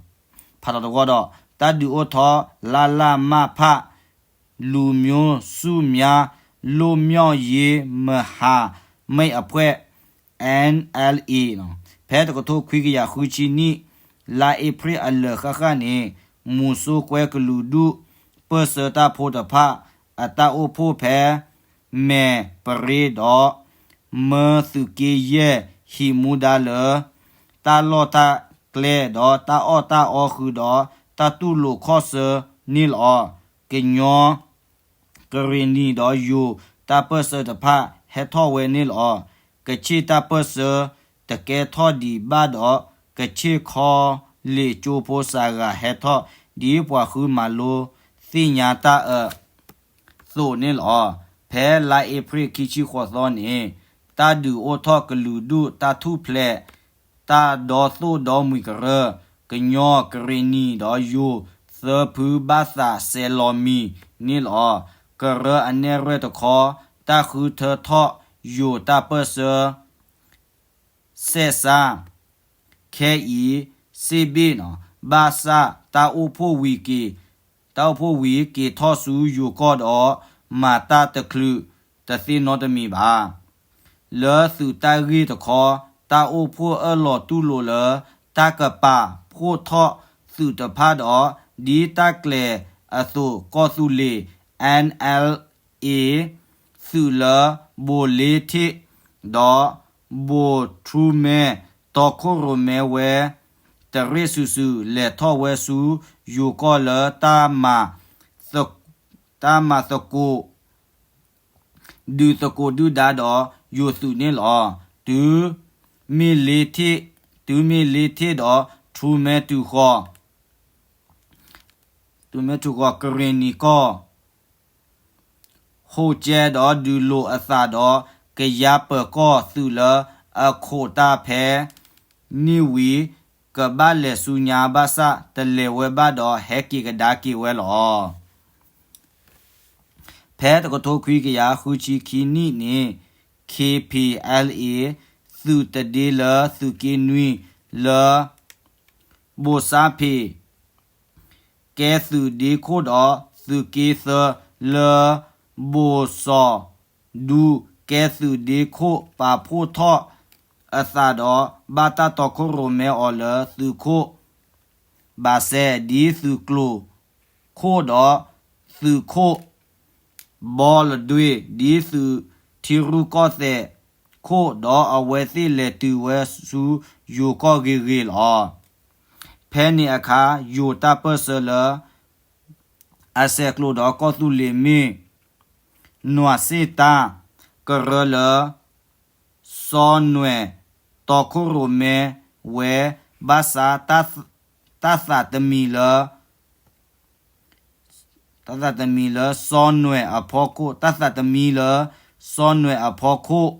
ဖးထီတဝီဒီး တၢ်ဒုးအိၣ်ထီၣ် လလမဖ လူမျိုးစုများလွတ်မြောက်ရေးမဟာမိတ်အဖွဲ့ NLA ဖဲတကထိခွံကယၤဃုဆံနံၣ် လါအ့ဖြ့ၣ်အလၢာ်ဃၣ်ဃၣ်န့ၣ် မူၤစိကွဲကလုာ်ဒူၣ် ပၢၢ်ဆၢတၢ်ဖိတဖၣ် အတၢ်အိၣ်ဖှိၣ်ဖဲ မဲၢ်ပရ့ဒီး မၢသုးက့ယဲၢ် ဟံးမူဒါလၢ တၢ်လီၢ်တၢ်ကျဲဒီး တၢ်အီၣ်တၢ်အီဃုာ်ဒီး တၢ်တူၢ်လိာ်ခီၣ်ဆၢန့ၣ်လီၤ. ကညီ ကရ့ၣ်နံၤဒီးယိၤ တၢ်ပၢၢ်ဆၢတဖၣ် ဟဲထီၣ်ဝဲန့ၣ်လီၤ. ကခ့ၣ်တၢ်ပၢၢ်ဆၢ တကဲထီၣ်ဒံးဘၣ်ဒီး ကခ့ၣ်ခီလ့ၣ်ကၠိဖိစှၤဂၤဟဲထီၣ် ဒ်ပှၤဃုမၤလိသ့ၣ်ညါတၢ်အသိးန့ၣ်လီၤ. ဖဲလါအ့ဖြ့ၣ်ခံဆံဃိးသီန့ၣ် တၢ်ဒုးအိၣ်ထီၣ်ကလုာ်ဒူၣ်တၢ်ထူၣ်ဖျဲး တၢ်ဒီသိၣ်ဒီမှံၤကရၢ ကညီကရ့ၣ်နံၤဒီးယိၤ သၢဖုဘၣ်သးစဲၤလီၤမံၤန့ၣ်လီၤ. ကရၢအနဲၣ်ရွဲၣ်တခီ တၢ်ဃုထၢထီၣ်ယိၤတၢ်ပၢၢ်ဆၢ စဲးစါ ခဲအံၤ စ့ဘ့ၣ်နီၤ ဘၣ်ဆၣ်တၢ်အိၣ်ဖှိၣ်ဝံၤက့ၤ တၢ်အိၣ်ဖှိၣ်ဝံၤက့ၤထီၣ်ဆူယိၤကီၢ်ဒီး မၤတၢ်တချုးတသ့နီတမံၤဘၣ်. လၢသုးတၢ်ဂ့ၢ်တခီ တၢ်အိၣ်ဖှိၣ်အၢၣ်လီၤတူၢ်လိာ်လၢ တၢ်ကပာ်ဖှိၣ်ထီၣ်သုးတဖၣ်ဒီး ဒ်တၢ်ကျဲၤအသိး ကီၢ်သူလ့ၤ NLA သုးလၢ ဘိၣ်လ့ထ့ၣ် ဒီး ဘိၣ်ထူမဲ တီခိၣ်ရိၣ်မဲဝဲ တရ့ၣ်စုာ်စုာ် လဲၤထီၣ်ဝဲဆူယိၤကီၢ်လၢ တၢ်မၤသကိး ဒုးသကိးဒုၣ်ဒါဒီးယိၤသုးန့ၣ်လီၤ. တုၤမ့ၢ်လ့ထ့ၣ် တုၤမ့ၢ်လ့ထ့ၣ်ဒီးထူမဲတုၤဃီၤ မ့ၢ်ထူၣ်ဂီၤကရ့ၣ်နံၤကီၢ် ဟိၣ်ကၠဲဒီးဒုးလိာ်အသးဒီး ကယါပၢၤကီၢ်သုးလၢအခိၣ်တၢ်ဖဲ န့ၢ်ဝံၤ ကဘၣ်လဲၤဆူညါဘၣ်ဆၣ် တလဲၤဝဲဘၣ်ဒီးဟဲက့ၤကဒါက့ၤဝဲလီၤ. ဖဲတကထိခွံကယၤဃုဆံခံနံၣ်န့ၣ် ခ့ၣ်ပံၣ်အဲလ်အ့ၣ် သုးတဒ့လၢသုးက့နွံလၢ ဘိၣ်စါဖ့ၣ် ကဲသုးဒ့ခိၣ်ဒီးသုးက့သၢလၢ ဘိၣ်စီၣ်ဒူ ကဲသုးဒ့ခိၣ် ပာ်ဖှိၣ်ထီၣ်အသးဒီး ဘၣ်တၢ်တီခိၣ်ရိၣ်မဲအီၤလၢသုးခိၣ် ဘၣ်စဲး ဒ်သုးကျိၤခိၣ်ဒီးသုးခိၣ် ဘီလဒွ့ ဒ်သုးထံရူၢ်ကီၢ်သဲးခိၣ် ဒီးအဝဲသ့ၣ်လဲၤတုၤဝဲဆူယိၤကီၢ်ဂ့ၤဂ့ၤလီၤ. ဖဲန့ၣ်အခါ ယိၤတၢ်ပၢၢ်ဆၢလၢ အဆဲးကျိးဒီးကီၢ်သူလ့ၤမ့ၢ် နွးစ့ၣ်တၢ် ကရၢလၢ စီၤနွဲၣ် တီခိၣ်ရိၣ်မဲဝဲ ဘၣ်ဆၣ် တၢ်သးတမံၤလၢ တၢ်သးတမံၤလၢစီၤနွဲၣ်အဖီခိၣ် တၢ်သးတမံၤလၢစီၤနွဲၣ်အဖီခိၣ်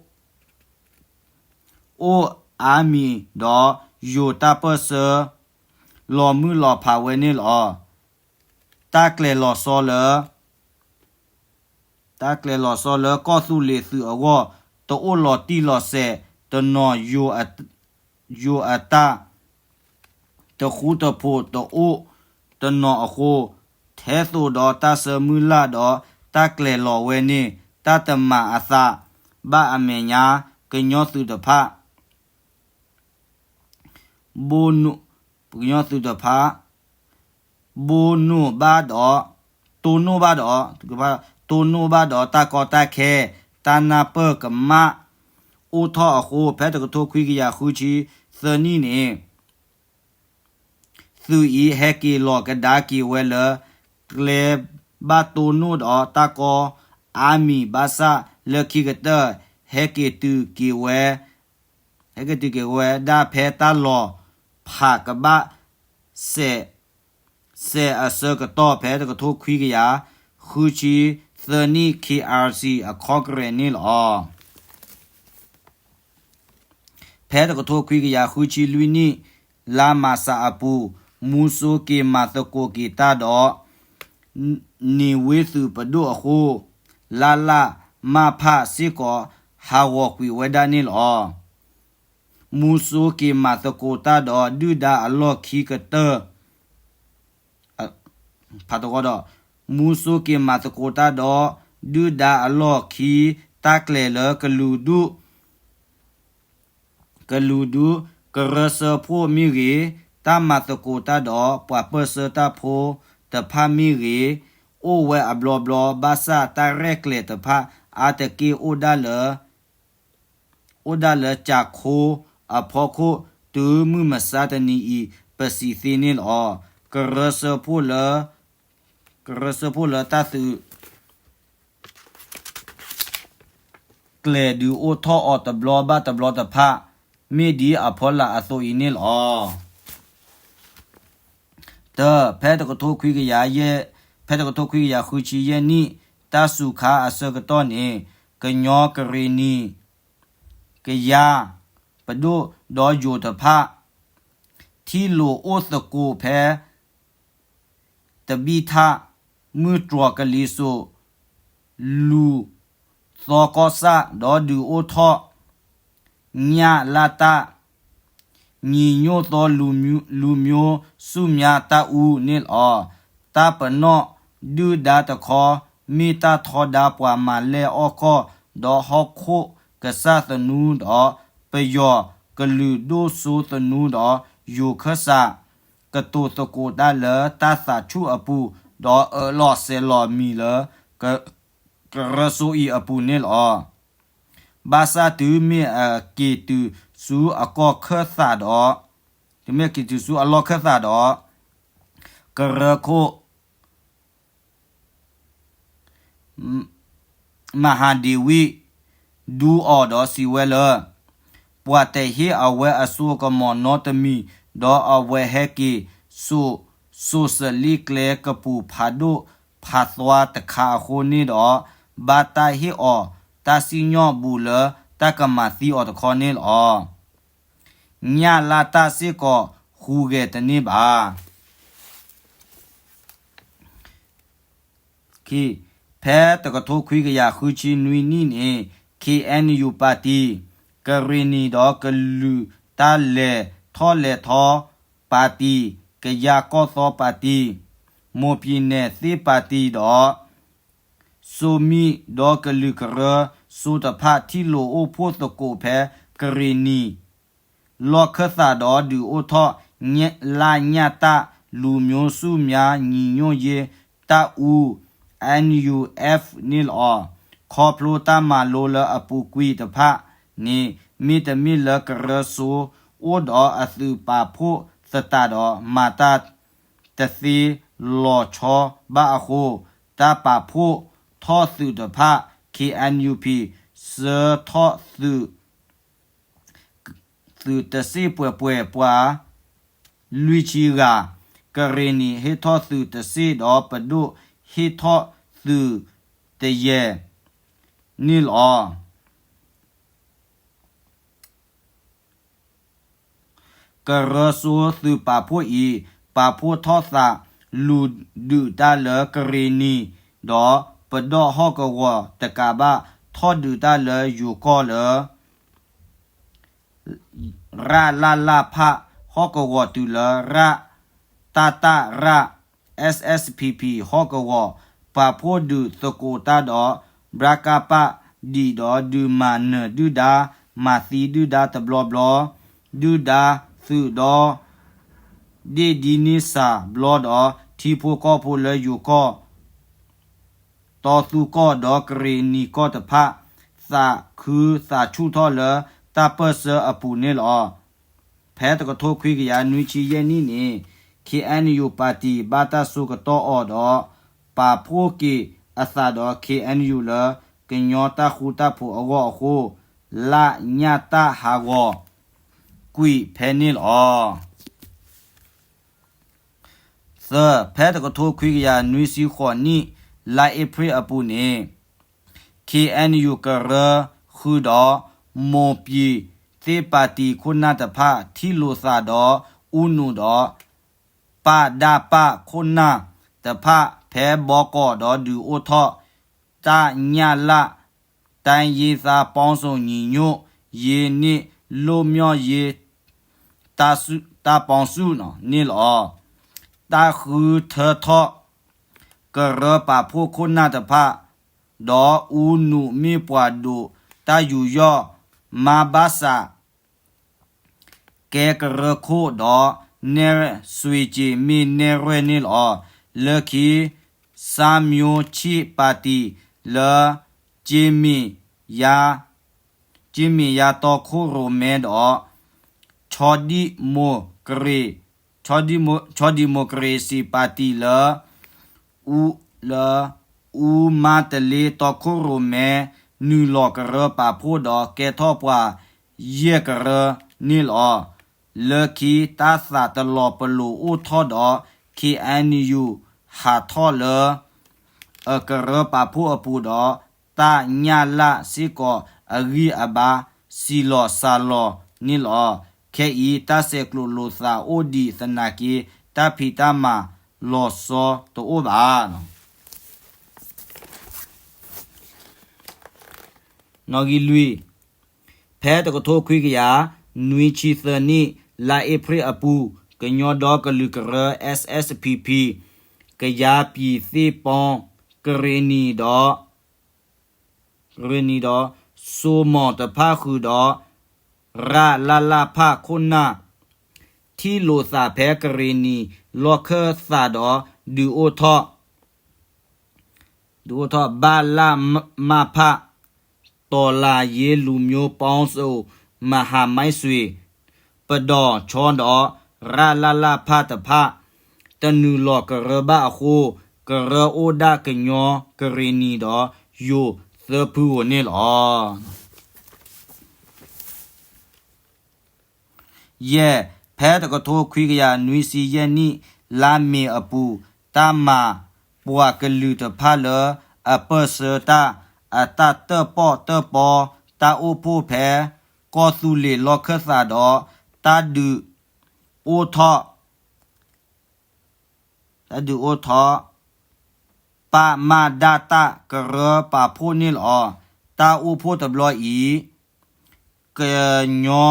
အိၣ်အါမံၤဒီး ယိၤတၢ်ပၢၢ်ဆၢ လီၤမုၢ်လီၤဖးဝဲန့ၣ်လီၤ. တၢ်ကျဲၤလီၤဆီလၢ တၢ်ကျဲၤလီၤဆီလၢကီၢ်သူလ့ၤသုးအဂီၢ် တအိၣ်လီၤတံၢ်လီၤဆဲးတနီၤ ယိၤအတၢ်တဃူတဖိးတအိၣ်တနီၤအဃိ, ထဲသိးဒီးတၢ်ဆၢမုၢ်လၢ်ဒီးတၢ်ကျဲၤလီၤဝဲန့ၣ် တၢ်တမၤအသးဘၣ်အမဲာ်ညါ ကညီသုးတဖၣ် ဘိ ကညီသုးတဖၣ် ဘိနိၣ်ဘၣ်ဒီး တိၢ်နိၣ်ဘၣ်ဒီး တိၢ်နိၣ်ဘၣ်ဒီးတၢ်ကီတၢ်ခဲ တၢ်နၢ်ပၢၢ်ကမၣ်အိၣ်ထီၣ်အဃိ ဖဲတကထိခွံကယၤဃုဆံသၢနံၣ်န့ၣ် သုးအံၤဟဲက့ၤလီၤကဒါက့ၤဝဲလၢ ကျဲဘၣ်တိၢ်နိၣ်ဒီးတၢ်ကီအါမံၤ ဘၣ်ဆၣ်လၢခံကတၢၢ် ဟဲက့ၤတုၤက့ၤဝဲ ဟဲက့ၤတုၤက့ၤဝဲဒၣ်ဖဲတၢ်လီၤဖးကဘၣ်စဲး စဲးအဆၢကတီၢ် ဖဲတကထိခွံကယၤဃုဆံသၢနံၣ် ခ့ၣ်အါစံၣ် အခီကရဲးန့ၣ်လီၤ. ဖဲတကထိခွံကယၤဃုဆံလွံၢ်နံၣ် လါမၢ်ၡးအပူၤ မူစိက့ၤမၤသကိးက့ၤတၢ်ဒီး န့ၢ်ဝ့သုးပဒိၣ်အဃိ လၢ်လၢ်မၢ်ဖၣ်စ့ၢ်ကီး ဟးဂီၤကွံာ်ဝဲဒၣ်န့ၣ်လီၤ. မူစိက့ၤမၤသကိးတၢ်ဒီး ဒုၣ်ဒါအလီၢ်ခံကတၢၢ် ဖးတဝီဒီး မူစိက့ၤမၤသကိးတၢ်ဒီး ဒုၣ်ဒါအလီၢ်ခံ တၢ်ကျဲၤလၢကလုာ်ဒူၣ် ကလုာ်ဒူၣ် ကရၢစၢဖှိၣ်မ့ၢ်ဂ့ၤ, တၢ်မၤသကိးတၢ်ဒီးပှၤပၢၢ်ဆၢတၢ်ဖိတဖၣ်မ့ၢ်ဂ့ၤ, အိၣ်ဝဲအဘျီဘျီ ဘၣ်ဆၣ်တၢ်ရဲၣ်ကျဲၤတဖၣ် အါတက့ၢ်အိၣ်ဒၣ်လၢ အိၣ်ဒၣ်လၢကၠးခိအဖီခိၣ် တုၤမုၢ်မဆါတနံၤအံၤ ပစံးသ့န့ၣ်လီၤ. ကရၢစၢဖှိၣ်လၢ ကရၢစၢဖှိၣ်လၢတၢ်သုး ကျဲၤဒုးအိၣ်ထီၣ်အီၤတဘျီဘၣ်တဘျီတဖၣ် မ့ၢ်ဒ်အဖီလာ်အသိးအံၤန့ၣ်လီၤ. တၢ, ဖဲတကထိခွံကယၤယဲၢ်, ဖဲတကထိခွံကယၤဃုဆံယဲၢ်နံၣ် တၢ်စူၤခါအဆၢကတီၢ်န့ၣ် ကညီကရ့ၣ်နံၤ ကယါ ပဒိၣ်ဒီးယိၤတဖၣ် ထံၣ်လိာ်အိၣ်သကိးဖဲ တဘံၣ်ထၣ် မုၢ်တြီၤကလံၤစိး လူၢ်သီကီၢ်ဆၣ် ဒီးဒုးအိၣ်ထီၣ် ညၣ်လၢ်တၢ် ညီညွတ်သောလူမျိုး လူမျိုးစုများတပ်ဦးန့ၣ်လီၤ. တၢ်ပနီၣ်ဒုၣ်ဒါတခီ မ့ၢ်တၢ်ထီဒါပှၤမၤလဲၢ်အီၣ်ကီၢ် ဒီးဟီၣ်ခိၣ်ကစၢ်သနူဒီး ပယီၤကလုာ်ဒိၣ်စိသနူဒီး ယိၤခၢၣ်စး ကတိၤသကိးတၢ်လၢတၢ်သးဆူၣ်အပူၤ ဒီးအၢၣ်လီၤစဲၤလီၤမံၤလၢ ကရၢစိအံၤအပူၤန့ၣ်လီၤ. ဘၣ်ဆၣ်တုၤမ့ၢ်အက့ၤတုၤဆူအကီၢ်ခၢၣ်သးဒီး, တုၤမ့ၢ်က့ၤတုၤဆူအလီၢ်ခၢၣ်သးဒီး, ကရၢခိၣ် မၤဟၤဒ့ဝံး ဒူအီၤဒီးစံးဝဲလၢ ပှၤတဟ့ၣ်အဝဲအစိအကမီၤနီတမံၤ, ဒီးအဝဲဟဲက့ၤစိာ် စိၤစလံကျဲကပူၤဖးဒိၣ်ဖးသွါတခါအဃိန့ၣ်ဒီး ဘၣ်တၢ်ဟ့ၣ်အီၤတၢ်စံၣ်ညီၣ်ဘူးလၢတၢ်ကမၤသံအီၤတခီန့ၣ်လီၤ. ညၣ်လၢ်တၢ်စ့ၢ်ကီးဟူးဂဲၤတန့ၢ်ဘၣ်. ဖဲတကထိခွံကယၤဃုဆံနွံနံၣ်န့ၣ် ခ့ၣ်အဲၣ်ယူၣ်ပၣ်တံၣ်, ကရ့ၣ်နံၣ်ဒီးကလုာ်တၢ်လဲၤထီၣ်လဲၤထီပၣ်တံၣ်, ကယၤကီၢ်သီပၣ်တံၣ်, မိၢ်ပံၤနဲၣ်သ့ၣ်ပၣ်တံၣ်ဒီး စိမံၣ်ဒီးကလုာ်ကရၢစိတဖၣ် ထံၣ်လိာ်အိၣ်ဖှိၣ်သကိးဖဲကရ့ၣ်နံၣ် လီၢ်ခၢၣ်သးဒီးဒုးအိၣ်ထီၣ် လၢ်ညၣ်တၢ်လူၤမျိုးစုများညီညွတ်ရေးတပ်ဦး NUF န့ၣ်လီၤ. ခီဖျိတၢ်မၤလိလၢအပူၤကွံာ်တဖၣ်န့ၣ် မ့တမ့ၢ်လၢကရၢစိအိၣ်ဒီးအသုးပာ်ဖှိၣ်သတးဒီး မၤတၢ်တသ့လီၤဆီဘၣ်အဃိ တၢ်ပာ်ဖှိၣ်ထီၣ်သုးတဖၣ် KNUP ဆှၢထီၣ်သုး သုးတစ့ၢ်ပှဲၤပှဲၤပှၤလွံၢ်ဆံဂၤ, ကရ့ၣ်နံၣ်ဟ့ၣ်ထီၣ်သုးတစ့ၢ်ဒီး ပဒိၣ်ဟ့ၣ်ထီၣ်သုးတယဲၢ်န့ၣ်လီၤ. ကရၢစိသုးပာ်ဖှိၣ်အံၤ ပာ်ဖှိၣ်ထီၣ်သးလူၤဒုးတၢ်လၢကရ့ၣ်နံၣ်ဒီး ပဒီၣ်ဟီၣ်ကဝီၤတကးဘၣ် ထီၣ်ဒုးတၢ်လၢယိၤကီၢ်လၢ ရလလဖ ဟီၣ်ကဝီၤတုၤလၢ ရတတရ SSPP ဟီၣ်ကဝီၤ, ပာ်ဖှိၣ်ဒုးသကိးတၢ်ဒီး ဘြကပ ဒံးဒီးဒုးမၤနၢၤဒုၣ်ဒါ မၤသံဒုၣ်ဒါတဘျီဘျီ, ဒုၣ်ဒါသုးဒီ ဒ့ၣ်ဒံန့ၢ်စှၤဘျီဒီး ထံဖိကီၢ်ဖိလၢယိၤကီၢ် တီသူကီၢ်ဒီးကရ့ၣ်နံၣ်ကီၢ်တဖၣ် သးခုသးဆူၣ်ထီၣ်လၢတၢ်ပၢၢ်ဆၢအပူၤန့ၣ်လီၤ. ဖဲတကထိခွံကယၤနွံဆံယဲၢ်နံၣ်န့ၣ် KNU ပၣ်တံၣ်ဘၣ်တၢ်ဆိကတီၢ်အီၤဒီး ပာ်ဖှိၣ်က့ၤအသးဒီး KNU လၢကညီတၢ်ဃူတၢ်ဖိးအဂီၢ်အဃိ လၢ်ညၣ်တၢ်ဟးဂီၤကွံာ်ဖဲန့ၣ်လီၤ. သၢ, ဖဲတကထိခွံကယၤနွံဆံဃိးနံၣ် လါအ့ဖြ့ၣ်အပူၤန့ၣ် KNU ကရၢဃုာ်ဒီး မိၢ်ပံၤသ့ၣ်ပၣ်တံၣ်ခိၣ်နၢ်တဖၣ် ထံၣ်လိာ်သးဒီးအူနုာ်ဒီး ပဒၣ်ပၣ်ခိၣ်နၢ်တဖၣ် ဖဲဘီကီးဒီးဒုးအိၣ်ထီၣ် တၢ်ညၣ်လၢ် တိုင်းရင်းသားပေါင်းစုံညီညွတ်ရေးနှင့်လွတ်မြောက်ရေး တၢ်ပီၣ်စုၣ်န့ၣ်လီၤ. တၢ်ဃုထၢထီၣ် ကရၢပာ်ဖှိၣ်ခိၣ်နၢ်တဖၣ် ဒီးအူနုာ်မ့ၢ်ပှၤဒိးတၢ်ယူးယီၣ် မါဘၣ်စး ကဲကရၢခိၣ်ဒီး နဲၣ်စွ့ၤက့ၤမ့ၢ်နဲၣ်ရွဲၣ်န့ၣ်လီၤ. လၢခံ စၣ်မိၤဆံၣ်ပၣ်တံၣ် လၢ ကၠ့မ့ၣ်ယါတီခိၣ်ရိၣ်မဲဒီး ဆီဒံၣ်မိၢ်ကရ့ၣ် ဆီဒံၣ်မိၢ်ကရ့ၣ်စံၣ်ပၣ်တံၣ်လၢ လၢ အူမါတလ့တီခိၣ်ရိၣ်မဲ နုာ်လီၤကရၢပာ်ဖှိၣ်ဒီး ကဲထီၣ်ပှၤယဲၢ်ကရၢန့ၣ်လီၤ. လၢခံတၢ်သးတလီၤပလိာ်အိၣ်ထီၣ်ဒီး KNU ဟးထီၣ်လၢ အကရၢပာ်ဖှိၣ်အပူၤဒီး တၢ်ညၣ်လၢ်စ့ၢ်ကီးအဂံၢ်အဘါ စံၣ်လီၤစၢ်လီၤန့ၣ်လီၤ. ခဲအံၤ တၢ်ဆဲးကျိးလိာ်သးအိၣ်ဒံးသနာ်က့ တၢ်ဖံးတၢ်မၤလီၤဆီတအိၣ်ဘၣ်. နီၣ်ဂံၢ်လွံၢ်, ဖဲတကထိခွံကယၤနွံဆံသၢနံၣ် လါအ့ဖြ့ၣ်အပူၤ ကညီဒီကလုာ်ကရၢ SSPP ကယၤပံၤသ့ၣ်ပီ ကရ့ၣ်နံၣ်ဒီး ကရ့ၣ်နံၣ်ဒီး စိမိၢ်တဖၣ်ဃုာ်ဒီး ရလလဖ ခိၣ်နၢ် ထံၣ်လိာ်သးဖဲကရ့ၣ်နံၣ်လီၢ်ခၢၣ်သးဒီး ဒုးအိၣ်ထီၣ် ဒုးအိၣ်ထီၣ် ဘလမဖ တော်လှန်ရေးလူမျိုးပေါင်းစုံ မဟာမိတ်ဆွေ ပဒီၣ်ဆီဒီး ရလလဖ တဖၣ် တနုာ်လီၤကရၢဘၣ်အဃိ ကရၢအိၣ်ဒၣ်ကညီ ကရ့ၣ်နံၣ်ဒီး ယိၤသၢဖုဧိၤန့ၣ်လီၤ. ယဲၢ်, ဖဲတကထိခွံကယၤနွံဆံယဲၢ်နံၣ် လါမ့ၤအပူၤ တၢ်မၤပှၤကလုာ်တဖၣ်လၢအပၢၢ်ဆၢတၢ် အတၢ်တၢၣ်ပီၣ်တၢၣ်ပီ တၢ်အိၣ်ဖှိၣ်ဖဲ ကီၢ်သူလ့ၤလီၢ်ခၢၣ်သးဒီး တၢ်ဒုးအိၣ်ထီၣ် တၢ်ဒုးအိၣ်ထီၣ် ပမဒတၢ်ကရၢပာ်ဖှိၣ်န့ၣ်လီၤ. တၢ်အိၣ်ဖှိၣ်တဘျီအံၤ ကညီ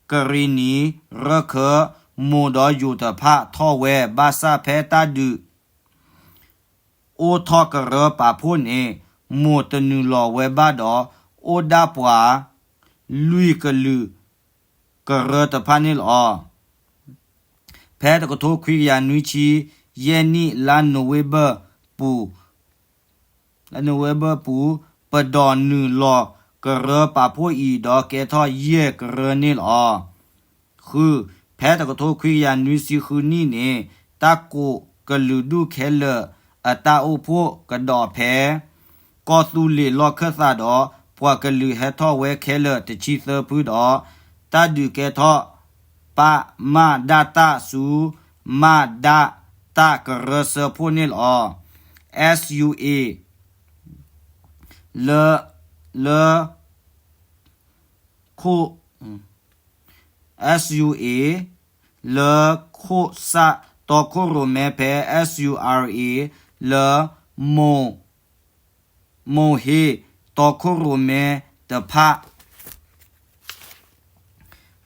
ကရ့ၣ်နံၤ ရၢၢ်ခၢၣ် မိၢ်ဒီးယိၤတဖၣ်ထီၣ်ဝဲ ဘၣ်ဆၣ်ဖဲတၢ်ဒုး အိၣ်ထီၣ်ကရၢပာ်ဖှိၣ်န့ၣ် မိၢ်တနုာ်လီၤဝဲဘၣ်ဒီး အိၣ်ဒၣ်ပှၤ လွံၢ်ကလုာ် ကရၢတဖၣ်န့ၣ်လီၤ. ဖဲတကထိခွံကယၤနွံဆံယဲၢ်နံၣ် လါနိၣ်ဝ့ဘၢၣ်ပူၤ လါနိၣ်ဝ့ဘၢၣ်ပူၤ ပဒီၣ်နုာ်လီၤကရၢပာ်ဖှိၣ်အံၤ ဒီးကဲထီၣ်ယဲၢ်ကရၢန့ၣ်လီၤ. ဃု, ဖဲတကထိခွံကယၤနွံဆံဃုနံၣ်န့ၣ် တၢ်ကိးကလုာ်ဒူၣ်ခဲလၢာ်အတၢ်အိၣ်ဖှိၣ်ကဒီးဖဲ ကီၢ်သူလ့ၤလီၢ်ခၢၣ်သးဒီး ပှၤကလုာ်ဟဲထီၣ်ဝဲခဲလၢာ်တဆံသၢဖုဒီး တၢ်ဒုးကဲထီၣ် ပမဒတၢ်ဆူ မဒတၢ်ကရၢစၢဖှိၣ်န့ၣ်လီၤ. SUA လၢ လၢ ခိၣ် SUA လၢခိၣ်စးတီခိၣ်ရိၣ်မဲဖဲ SURA လၢ မိၢ်ဟ့ၣ်တီခိၣ်ရိၣ်မဲတဖၣ်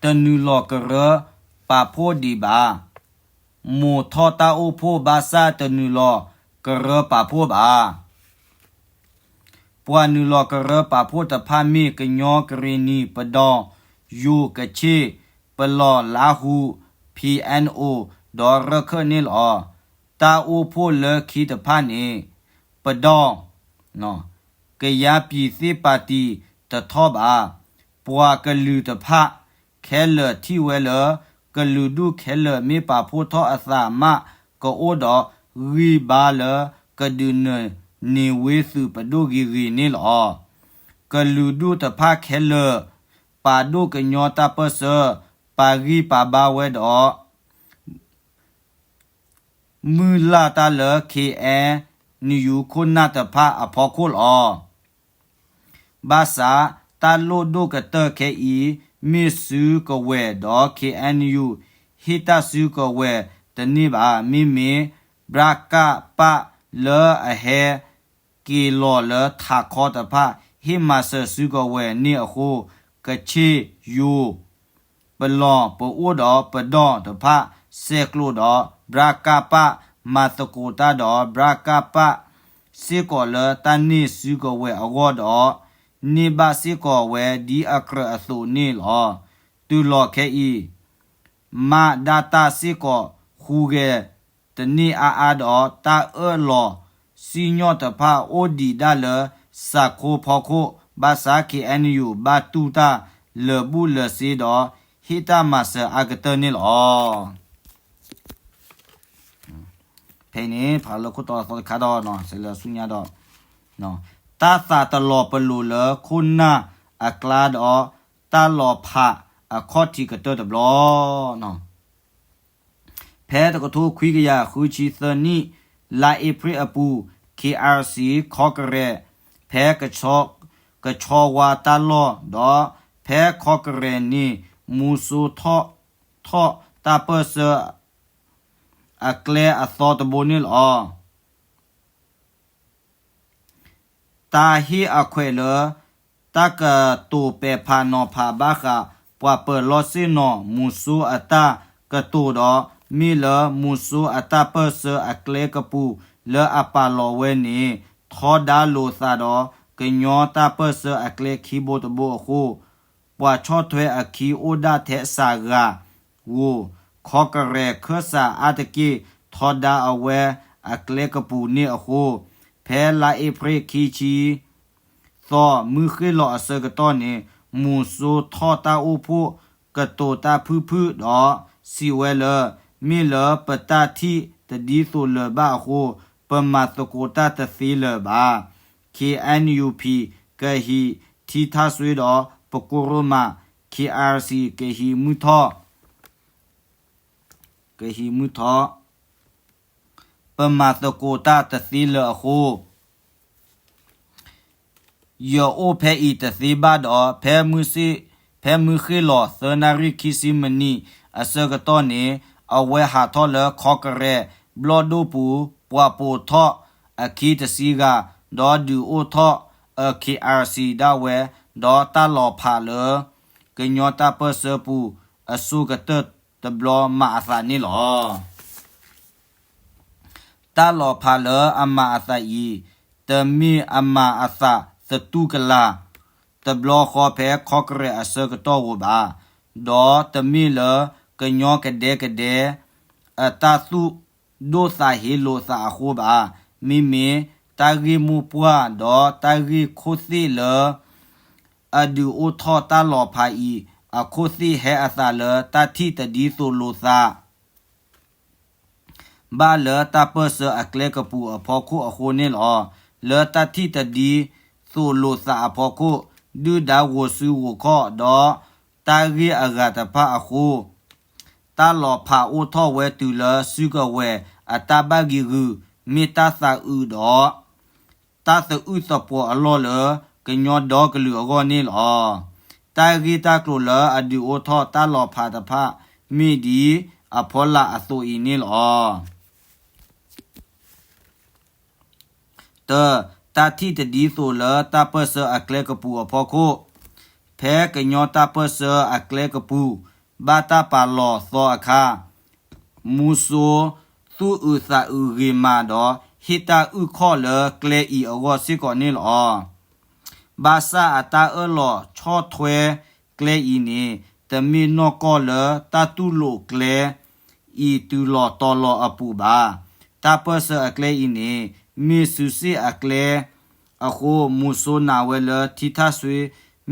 တနုာ်လီၤကရၢပာ်ဖှိၣ်ဒံးဘၣ်. မိၢ်ထီၣ်တၢ်အိၣ်ဖှိၣ်ဘၣ်ဆၣ်တနုာ်လီၤကရၢပာ်ဖှိၣ်ဘၣ်. ပှၤနုာ်လီၤကရၢပာ်ဖှိၣ်တဖၣ်မ့ၢ် ကညီကရ့ၣ်နံၤ ပဒီၣ် ယိၤကဆ့ၣ် ပလီၢ်လါဟူ PNO ဒီးရၢၢ်ခၢၣ်န့ၣ်လီၤ. တၢ်အိၣ်ဖှိၣ်လၢခံတဖၣ်န့ၣ် ပဒီၣ် ကယၤပံၤသ့ၣ်ပာ်တံၣ်တထီၣ်ဘၣ်. ပှၤကလုာ်တဖၣ်ခဲလၢာ်ထံၣ်ဝဲလၢ ကလုာ်ဒူၣ်ခဲလၢာ်မ့ၢ်ပာ်ဖှိၣ်ထီၣ်အသးမး ကအိၣ်ဒီးဂံၢ်ဘါလၢကဒုးနုာ်န့ၢ်ဝ့သုးပဒိၣ်ဂ့ၤဂ့ၤန့ၣ်လီၤ. ကလုာ်ဒူၣ်တဖၣ်ခဲလၢာ် ပာ်ဒိၣ်ကညီတၢ်ပၢၢ်ဆၢ ပာ်ဂံၢ်ပာ်ဘါဝဲဒီး မုၢ်လၢ်တၢ်လၢ KNU ခိၣ်နၢ်တဖၣ်အဖီခိၣ်လီၤ. ဘၣ်ဆၣ်တၢ်လိၣ်ဒိၣ်ကတၢၢ်ခဲအံၤ မ့ၢ်စုကဝဲၤဒီး KNU ဟ့ၣ်တၢ်စုကဝဲၤတန့ၢ်ဘၣ်. မ့မ့ၢ် ဘြၣ်ကၣ်ပၣ် လၢအဟဲက့ၤလီၤလၢထးခီတဖၣ် ဟ့ၣ်မၤစၢၤစုကဝဲၤန့ၣ်အဃိ ကဆ့ၣ်ယိၤ ပလီၢ်ပအိၣ်ဒီးပဒီၣ်တဖၣ် ဆဲးကျိးဒီး ဘြၣ်ကၣ်ပၣ် မၤသကိးတၢ်ဒီး ဘြၣ်ကၣ်ပၣ် စ့ၢ်ကီးလၢတၢ်န့ၢ်စုကဝဲၤအဂီၢ်ဒီး န့ၢ်ဘၣ်စ့ၢ်ကီးဝဲဒ်အကြၢးအသိးန့ၣ်လီၤ. တုၤလီၤခဲအံၤ မၤဒၣ်တၢ်စ့ၢ်ကီး ဃူဂဲၤတန့ၢ်အါအါဒီး တၢ်အၢၣ်လီၤစံၣ်ညီၣ်တဖၣ်အိၣ်ဒံးဒၣ်လၢစးခိဖီခိၣ် ဘၣ်ဆၣ် KNU ဘၣ်တူၢ်တၢ်လၢာ်ဘူၣ်လၢာ်စ့ဒီး ဟ့ၣ်တၢ်မၤစၢၤအါကတၢၢ်န့ၣ်လီၤ. ဖဲအံၤန့ၣ် ဖးလၢခိၣ်တီအသီတခါဒီး စဲးလၢဆူညါဒီး တၢ်သးတလီၤပလိာ်လၢခိၣ်နၢ်အကျါဒီး တၢ်လီၤဖးအခီၣ်ထံးကတၢၢ်တဘျီ ဖဲတကထိခွံကယၤဃုဆံသၢနံၣ် လါအ့ဖြ့ၣ်အပူၤ KRC ခီကရဲး ဖဲကဆီဝါတၢ်လီၢ်ဒီး ဖဲခီကရဲးန့ၣ် မူၤစိထီၣ် ထီၣ်တၢ်ပၢၢ်ဆၢ အကျဲအသီတဘိန့ၣ်လီၤ. တၢ်ဟ့ၣ်အခွဲးလၢ တၢ်ကတိၤပဲာ်ဖးနီၤဖးဘၣ်ဃး ပှၤပၢၤလီၢ်ဆ့ၣ်နီၤ မူၤစိအတၢ်ကတိၤဒီး မ့ၢ်လၢမူၤစိအတၢ်ပၢၢ်ဆၢအကျဲကပူၤ လၢအပာ်လီၤဝဲန့ၣ် ထီဒါလိာ်သးဒီး ကညီတၢ်ပၢၢ်ဆၢအကျဲခံဘိတဘိအဃိ ပှၤဆီၣ်ထွဲအခံအိၣ်ဒၣ်ထဲစးဂၤဧိၤ ခီကရဲးခၢၣ်စးအါတက့ၢ် ထီဒါအဝဲအကျဲကပူၤန့ၣ်အဃိ ဖဲလါအ့ဖြ့ၣ်ခံဆံ သီ မုၢ်ဃ့ၢ်လီၤအဆၢကတီၢ်န့ၣ် မူၤစိထီၣ်တၢ်အိၣ်ဖှိၣ်ကတိၤတၢ်ဖုၣ်ဖုၣ်ဒီး စံးဝဲလၢ မ့ၢ်လၢပတၢ်ထံၣ်တဒ်သိးလၢၤဘၣ်အဃိ ပမၤသကိးတၢ်တသ့လၢၤဘၣ်. KNUP ကဟံးထံထၢ်စွ့ဒီး ပကိရိမး KRC ကဟံးမုၢ်ထီၣ် ကဟံးမုၢ်ထီၣ် ပမၤသကိးတၢ်တသ့လၢၤအဃိ ယအိၣ်ဖဲအံၤတသ့ဘၣ်ဒီး ဖဲမုၢ်ဃ့ၢ်လီၤ သၢနၣ်ရံၣ်ခံဆံမံးနံးအဆၢကတီၢ်န့ၣ် အဝဲဟးထီၣ်လၢခီကရဲးဘျီၣ်ဒိၣ်ပူၤ ပှၤပိာ်ထီၣ်အခံတဆံဂၤ ဒီးဒုးအိၣ်ထီၣ်အ K R C ဒၣ်ဝဲ ဒီးတၢ်လီၤဖးလၢ ကညီတၢ်ပၢၢ်ဆၢပူၤ အစိကတၢၢ်တဘျီမၤအသးန့ၣ်လီၤ. တၢ်လီၤဖးလၢအမၤအသးအံၤ တမ့ၢ်အမၤအသးသတူၢ်ကလာ် တဘျီဃီဖဲခီကရဲးအဆၢကတီၢ်ဧိၤဘၣ်, ဒီးတမ့ၢ်လၢကညီကဒဲကဒဲ အတၢ်သူၣ်ဒိၣ်သးဟ့လိာ်သးအဃိဘၣ်. မ့မ့ၢ်တၢ်ဂ့ၢ်မိၢ်ပှၢ်ဒီးတၢ်ဂ့ၢ်ခိၣ်သ့ၣ်လၢ အဒုးအိၣ်ထီၣ်တၢ်လီၤဖးအံၤ အခိၣ်သ့ၣ်ဟဲအသးလၢတၢ်ထံၣ်တဒ်သိးလိာ်သး ဘၣ်လၢတၢ်ပၢၢ်ဆၢအကျဲကပူၤအဖီခိၣ်အဃိန့ၣ်လီၤ. လၢတၢ်ထံၣ်တဒ်သိးလိာ်သးအဖီခိၣ် ဒုၣ်ဒါဂိၤဆူဂိၤခီၣ် ဒီးတၢ်ဂ့ၢ်အဂၤတဖၣ်အဃိ တၢ်လီၤဖးအိၣ်ထီၣ်ဝဲတုၤလၢစုကဝဲၤအတၢ်ဘၣ်ဂံာ်ဂုာ် မ့ၢ်တၢ်သးအုးဒီး တၢ်သအုးသပှီၤအလီၢ်လၢ ကညီဒီကလုာ်အဂီၢ်န့ၣ်လီၤ. တၢ်ဂ့ၢ်တၢ်ကျိၤလၢအဒုးအိၣ်ထီၣ်တၢ်လီၤဖးတဖၣ် မ့ၢ်ဒ်အဖီလာ်အသိးအံၤန့ၣ်လီၤ. တၢ်ထံၣ်တဒ်သိးလၢတၢ်ပၢၢ်ဆၢအကျဲကပူၤအဖီခိၣ် ဖဲကညီတၢ်ပၢၢ်ဆၢအကျဲကပူၤ ဘၣ်တၢ်ပာ်လီၤသီအခါ မူစိသူၣ်အုးသးအုးဂ့ၤမးဒီး ဟ့ၣ်တၢ်အုၣ်ခီၣ်လၢကျဲအံၤအဂီၢ်စ့ၢ်ကီးန့ၣ်လီၤ. ဘၣ်ဆၣ်အတၢ်အၢၣ်လီၤဆီၣ်ထွဲကျဲအံၤန့ၣ် တမ့ၢ်နီၢ်ကီၢ်လၢတၢ်တူၢ်လိာ်ကျဲအံၤတုၤလီၤတီၤလီၤအပူၤဘၣ်. တၢ်ပၢၢ်ဆၢအကျဲအံၤန့ၣ် မ့ၢ်စုစ့ၣ်အကျဲအဃိ မူစိနာ်ဝဲလၢထံထၣ်ဆွ့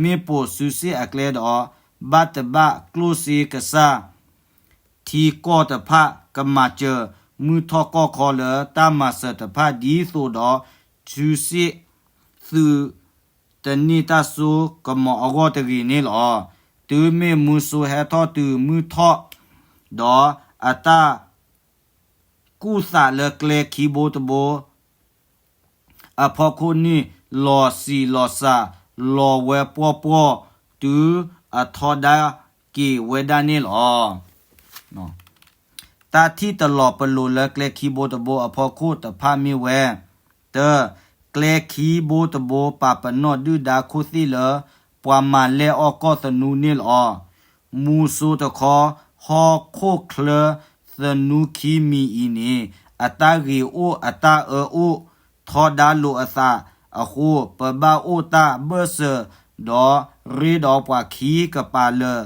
မ့ၢ်ပိာ်စုစ့ၣ်အကျဲဒီး ဘၣ်တဘၣ်ကျိၣ်စ့ကစၢ် ထံကီၢ်တဖၣ်ကမၤစၢၤ မုၢ်ထီၣ်ကီၢ်ခီလၢတၢ်မၤစၢၤတဖၣ်ဒ်သိးဒီး စုစ့ၣ်သုးတန့ၢ်တၢ်စိကမီၤအဂီၢ်တဂ့ၤန့ၣ်လီၤ. တုၤမ့ၢ်မူစိဟဲထီၣ်တုၤမုၢ်ထီၣ် ဒီးအတၢ်ကူၣ်သးလၢကျဲခံဘိတဘိ အဖီခိၣ်န့ၣ် လီၤစံာ်လီၤစၢ် လီၤဝဲပှီၢ်ပှီၢ် တုၤအထီဒါက့ၤဝဲဒၣ်န့ၣ်လီၤ. တၢ်ထံၣ်တလီၤပလိာ်လၢကျဲခံဘိတဘိအဖီခိၣ်တဖၣ်မ့ၢ်ဝဲ, တၢ, ကျဲခံဘိတဘိပာ်ပနီၣ်ဒုၣ်ဒါခိၣ်သ့ၣ်လၢ ပှၤမၤလဲၢ်အီၣ်ကီၢ်သနူန့ၣ်လီၤ. မူစိတခီ ဟီၣ်ခိၣ်ချၢသနူခံမံၤအံၤန့ၣ် အတၢ်ဂ့ၤအိၣ်အတၢ်အၢအိၣ် ထီဒါလိာ်အသးအဃိ ပဘၣ်အိၣ်တၢ်ဘၢၣ်စၢၤ ဒီးရ့ဒီးပှၤခံကပၤလၢာ်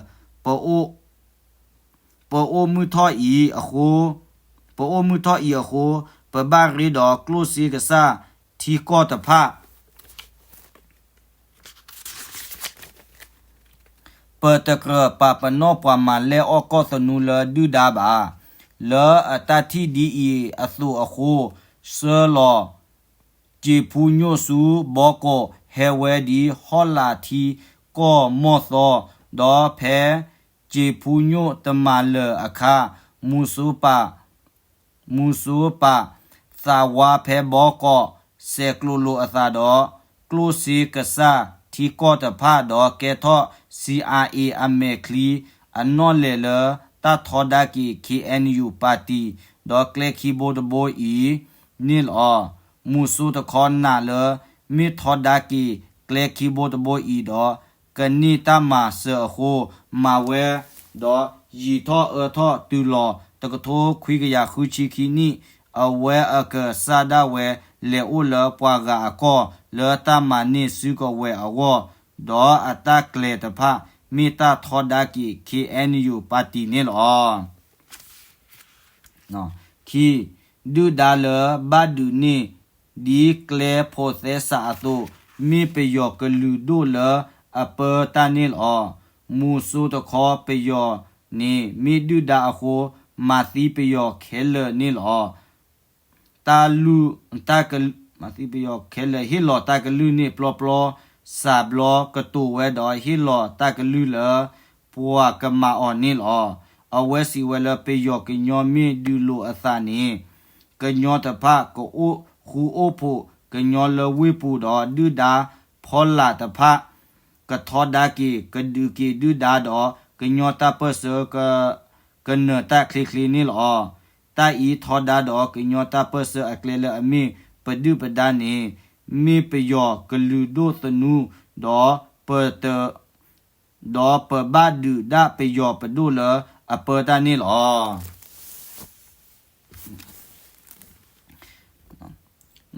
ပအိၣ်မုၢ်ထီၣ်အံၤအဃိ, ပအိၣ်မုၢ်ထီၣ်အံၤအဃိ ပဘၣ်ရ့ဒီးကျိၣ်စ့ကစၢ်ထံကီၢ်တဖၣ် ပတကြၢးပာ်ပနီၣ်ပှၤမၤလဲၢ်အီၣ်ကီၢ်သနူလၢဒုၣ်ဒါဘၣ်. လၢအတၢ်ထံၣ်ဒ်အံၤအသိးအဃိ ဆှၢလီၤ စ့ဖူညိၣ်ဆူဘီကီး ဟဲဝဲဒ်ဟီၣ်လာ်ထံကီၢ်မီၢ်သီ, ဒီးဖဲစ့ဖူညိၣ်တမၤလၢာ်အခါ မူစိပာ် မူစိပာ်သးဝါဖဲဘီကီး ဆဲးကျိးလိာ်အသးဒီး ကျိၣ်စ့ကစၢ်ထံကီၢ်တဖၣ် ဒီးကဲထီၣ် C R A အမဲာ်ချံ အနီၣ်လဲၢ်လၢတၢ်ထီဒါက့ၤ K N U ပၣ်တံၣ် ဒီးကျဲခံဘိတဘိအံၤန့ၣ်လီၤ. မူစိတခီနာ်လၢ မ့ၢ်ထီဒါက့ၤကျဲခံဘိတဘိအံၤဒီး ကန့ၢ်တၢ်မၤစၢၤအဃိ မၤဝဲဒီးယံာ်ထီၣ်အၢထီၣ်တုၤလီၤ တကထိခွံကယၤဃုဆံခံနံၣ် အဝဲအကစၢ်ဒၣ်ဝဲ လဲၤအိၣ်လၢပှၤဂၤအကီၢ် လၢတၢ်မၤန့ၢ်စုကဝဲၤအဂီၢ်, ဒီးအတၢ်ကျဲၤတဖၣ် မ့ၢ်တၢ်ထီဒါက့ၤ K N U ပၣ်တံၣ်န့ၣ်လီၤ. ခံ, ဒုၣ်ဒါလၢဘၣ်ဒုးန့ၢ် ဒ်ကျဲဖိးသဲစးအသိး မ့ၢ်ပယီၤကလုာ်ဒိၣ်လၢအပၢတၢ်န့ၣ်လီၤ. မူစိတခီပယီၤန့ၣ် မ့ၢ်ဒုၣ်ဒါအဃိ မၤသံပယီၤခဲလၢာ်န့ၣ်လီၤ. တၢ်လူၢ်, တၢ်က, မၤသံပယီၤခဲလၢာ် ဟ့ၣ်လီၤတၢ်ကလုၢ်န့ၣ်ပျီပျီ, စးဘျီကတိၤဝဲဒီးဟ့ၣ်လီၤတၢ်ကလုၢ်လၢ ပှၤကမၤအီၤန့ၣ်လီၤ. အဝဲစံးဝဲလၢပယီၤကညီမ့ၢ်ဒုးလိာ်အသးန့ၣ် ကညီတဖၣ်ကအိၣ်ဃူအိၣ်ဖိးကညီလၢဝ့ၢ်ပူၤဒီးဒုၣ်ဒါဖီလာ်တဖၣ် ကထီဒါက့ၤ ကဒုးက့ၤဒုၣ်ဒါဒီး ကညီတၢ်ပၢၢ်ဆၢ ကနၢၤတၢ်ချ့ချ့န့ၣ်လီၤ. တၢ်အံၤထီဒါဒီးကညီတၢ်ပၢၢ်ဆၢအကျဲလၢအမ့ၢ်ပဒုၣ်ပဒါန့ၣ် မ့ၢ်ပယီၤကလုာ်ဒိၣ်သနူ ဒီးပတ ဒီးပဘၣ်ဒုးဒၣ်ပယီၤပဒိၣ်လၢအပၢတၢ်န့ၣ်လီၤ.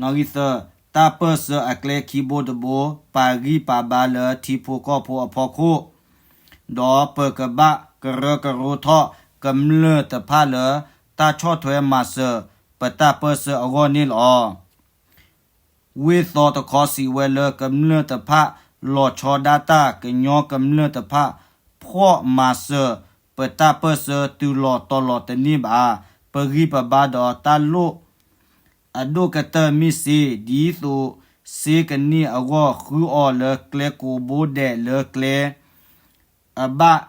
နီၣ်ဂံၢ်သၢ, တၢ်ပၢၢ်ဆၢအကျဲခံဘိတဘိ ပာ်ဂံၢ်ပာ်ဘါလၢထံဖိကီၢ်ဖိအဖီခိၣ်, ဒီးပကဘၣ်ကရၢကရိထီၣ်ကမျၢၢ်တဖၣ်လၢ တၢ်ဆီၣ်ထွဲမၤစၢၤပတၢ်ပၢၢ်ဆၢအဂီၢ်န့ၣ်လီၤ. ဝ့ၢ်သီတခီစံးဝဲလၢကမျၢၢ်တဖၣ် လီၤဆီဒၣ်တၢ် ကညီကမျၢၢ်တဖၣ် ဖှီၣ်မၤစၢၤပတၢ်ပၢၢ်ဆၢတုၤလီၤတီၤလီၤတန့ၢ်ဘၣ်. ပဂံၢ်ပဘါဒီးတၢ်လိၣ်အဒိၣ်ကတၢၢ်မ့ၢ်စ့ ဒ်သိးစ့ကန့ၢ်အဂီၢ် ဃုအီၤလၢကျဲကိးဘိဒဲးလၢကျဲ အဘၣ်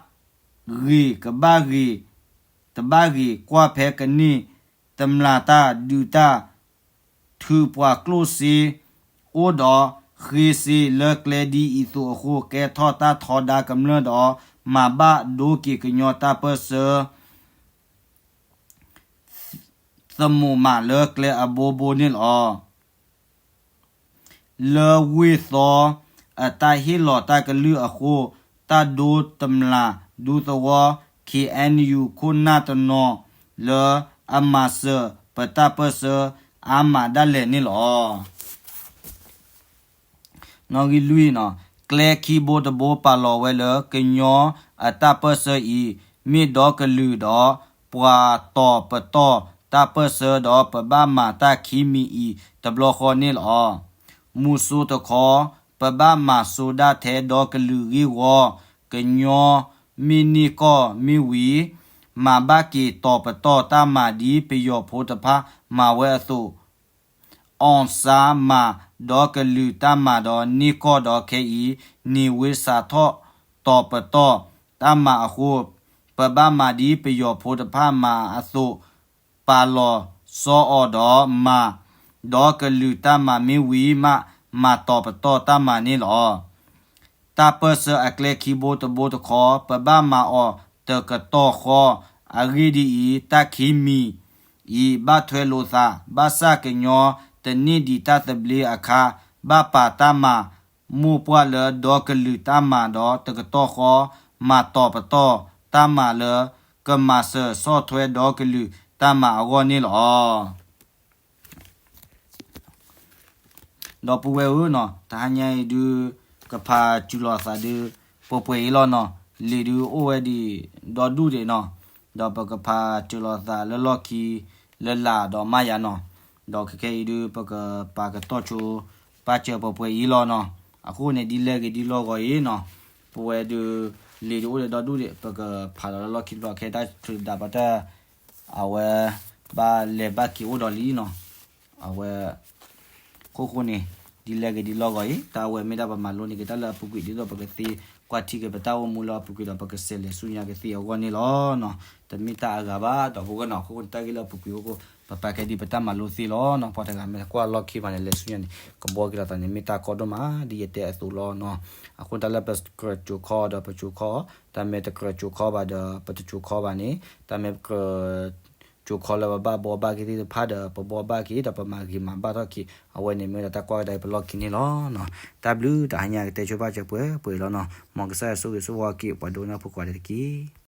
ဂ့ၤကဘၣ်ဂ့ၤ တဘၣ်ဂ့ၤ ကွၢ်ဖဲကန့ၢ်တမျၢ်တၢ်ဒုးတၢ် ထုးပှၤကျိၣ်စ့ အိၣ်ဒီးဃ့စ့လၢကျဲဒ်အံၤသိးအဃိ ကဲထီၣ်တၢ်ထီဒါကမျၢၢ်ဒီး မၤဘၣ်ဒိက့ၤကညီတၢ်ပၢၢ်ဆၢ သမူးမးလၢကျဲအဘိဘိန့ၣ်လီၤ. လၢဝ့ၢ်သီအတၢ်ဟ့ၣ်လီၤတၢ်ကလုၢ်အဃိ တၢ်ဒိတမျၢ်ဒူသဝီ ခ့ၣ်အဲၣ်ယူၣ် ခိၣ်နၢ်တနီၤ လၢအမၤစၢၤပတၢ်ပၢၢ်ဆၢအါမးဒၣ်လဲာ်န့ၣ်လီၤ. နီၣ်ဂံၢ်လွံၢ်နီၤ, ကျဲခံဘိတဘိပာ်လီၤဝဲလၢ ကညီအတၢ်ပၢၢ်ဆၢအံၤ မ့ၢ်ဒီကလုာ်ဒီး ပှၤတီၤပတီၢ်တၢ်ပၢၢ်ဆၢဒီး ပဘၣ်မၤတၢ်ခံမံၤအံၤတဘျီဃီန့ၣ်လီၤ. မူၤစိတခီ, ပဘၣ်မၤစိဒၣ်ထဲဒီကလုာ်ဂ့ၢ်ဝီ, ကညီမ့ၢ်န့ၢ်ကီၢ်မ့ၢ်ဝံၤ မၤဘၣ်က့ၤတီၤပတီၢ်တၢ်မၤဒ်ပယီၤဖိတဖၣ်မၤဝဲအသိး အီၣ်စၣ်မၤဒီကလုာ်တၢ်မၤဒီးန့ၢ်ကီၢ်ဒီးခဲအံၤ န့ၢ်ဝ့စးထီၣ်တီၤပတီၢ်တၢ်မၤအဃိ ပဘၣ်မၤဒ်ပယီၤဖိတဖၣ်မၤအသိး ပာ်လီၤစီအီၤဒီးမၤ ဒီကလုာ်တၢ်မၤမ့ၢ်ဝံၤမး မၤတီၤပတီၢ်တၢ်မၤန့ၣ်လီၤ. တၢ်ပၢၢ်ဆၢအကျဲခံဘိတဘိတခီ ပဘၣ်မၤအီၤတကတီၢ်ဃီ, အဂ့ၢ်ဒ်အံၤ, တၢ်ခံမံၤအံၤ ဘၣ်ထွဲလိာ်သး, ဘၣ်ဆၣ်ကညီတန့ၢ်ဒံးတၢ်သဘျ့အခါ ဘၣ်ပာ်တၢ်မၤ မိၢ်ပှၢ်လၢဒီကလုာ်တၢ်မၤဒီးတကတီၢ်ဃီ မၤတီၤပတီၢ်တၢ်မၤလၢ ကမၤစၢၤဆီၣ်ထွဲဒီကလုာ်တၢ်မၤအဂီၢ်န့ၣ်လီၤ. ဒီပုၢ်ဝဲၢ်ဧၢနီၤ, တဟါညါအံၤဒုး ကဖးစူၤလီၤသးဒုး ပှဲၤပှဲၤအံၤလီၤနီၤ, လံာ်ဒုးအိၣ်ဝဲဒံးဒီဒူၣ်ဒံးနီၤ, ဒီးပကဖးစူၤလီၤသးလၢလီၢ်ခံ လၢလာ်ဒီးမးယၤနီၤ, ဒီးခဲခဲအံၤဒုး ပကပာ်ကတီၢ်ဆိ ပာ်စၢၤပှဲၤပှဲၤအံၤလီၤနီၤ, အဃိန့ၣ် ဒ်လဲၣ်ဂ့ၤဒ်လီၢ်ဂီၤအံၤနီၤ, ပဝဲဒုး လံာ်ဒုးအိၣ်ဒီးဒီဒူၣ်ဒံး ပကဖးလီၤလၢလီၢ်ခံတဘျီ ခဲတၢ်ထုးတဒါပှၤတၢ် အဝဲ ဘၣ်လဲၤဘၣ်က့ၤအိၣ်ဒီးလံနီၤ, အဝဲ ခိၣ်ဃိန့ၣ် ဒ်လဲၣ်ဂ့ၤဒ်လီၢ်ဂီၤအံၤ တၢ်အဝဲမ့ၢ်ဒၣ်ပမၤလိန့ၢ်က့ၤတၢ်လၢအပူၤကွံာ် ဒ်သိးပကသ့ကွၢ်ထံက့ၤပတၢ်အိၣ်မူလၢအပူၤကွံာ်ဒီး ပကစးလဲၤဆူညါကသ့အဂီၢ်န့ၣ်လီၤနီၤ, တမ့ၢ်တၢ်အဂၤဘၣ် ဒီပုၢ်ဝဲၢ်နီၤ, အခိၣ်ဃိန့ၣ် တၢ်ဂ့ၢ်လၢအပူၤကွံာ်အဃိ ပပာ်ကဲဒ်ပတၢ်မၤလိသ့လီၤနီၤ, ပှၤတဂၤမ့ၢ်ကွၢ်လီၢ်ခံမးန့ၣ် လဲၤဆူညါန့ၣ် ကဘှီက့ၤလိာ်သးန့ၣ် မ့ၢ်တၢ်ကီဒိၣ်မး ဒ်ယတဲအသိးလီၤနီၤ, အဃိတၢ်လၢပကြၢးကိၤခီဒီးပကိၤခီ, တၢ်မ့ၢ်တကြၢးကိၤခီဘၣ်ဒီး ပတကိၤခီဘၣ်န့ၣ်, တၢ်မ့ၢ်ကြၢး ကိၤခီလၢပဘၣ်ဘှီဘၣ်က့ၤသ့ၣ်တဖၣ်ဒီး ပဘှီဘၣ်က့ၤ ဒီးပမၤဂ့ၤမၤဘၣ်ထီၣ်က့ၤ အဝဲန့ၣ်မ့ၢ်ဒၣ်တၢ်ကွၢ်ကဒါအံၤပလီၢ်ခံန့ၣ်လီၤနီၤ, တၢ်ဘျုးတဟါညါကတဲဆိပာ်စၢၤပှဲၤပှဲၤအံၤလီၤနီၤ, မ်ကစၢ်ယွၤဆိၣ်ဂ့ၤဆိၣ်ဝါက့ၤပှၤဒိကနၣ်ဖိကိးဂၤဒဲးတက့ၢ်.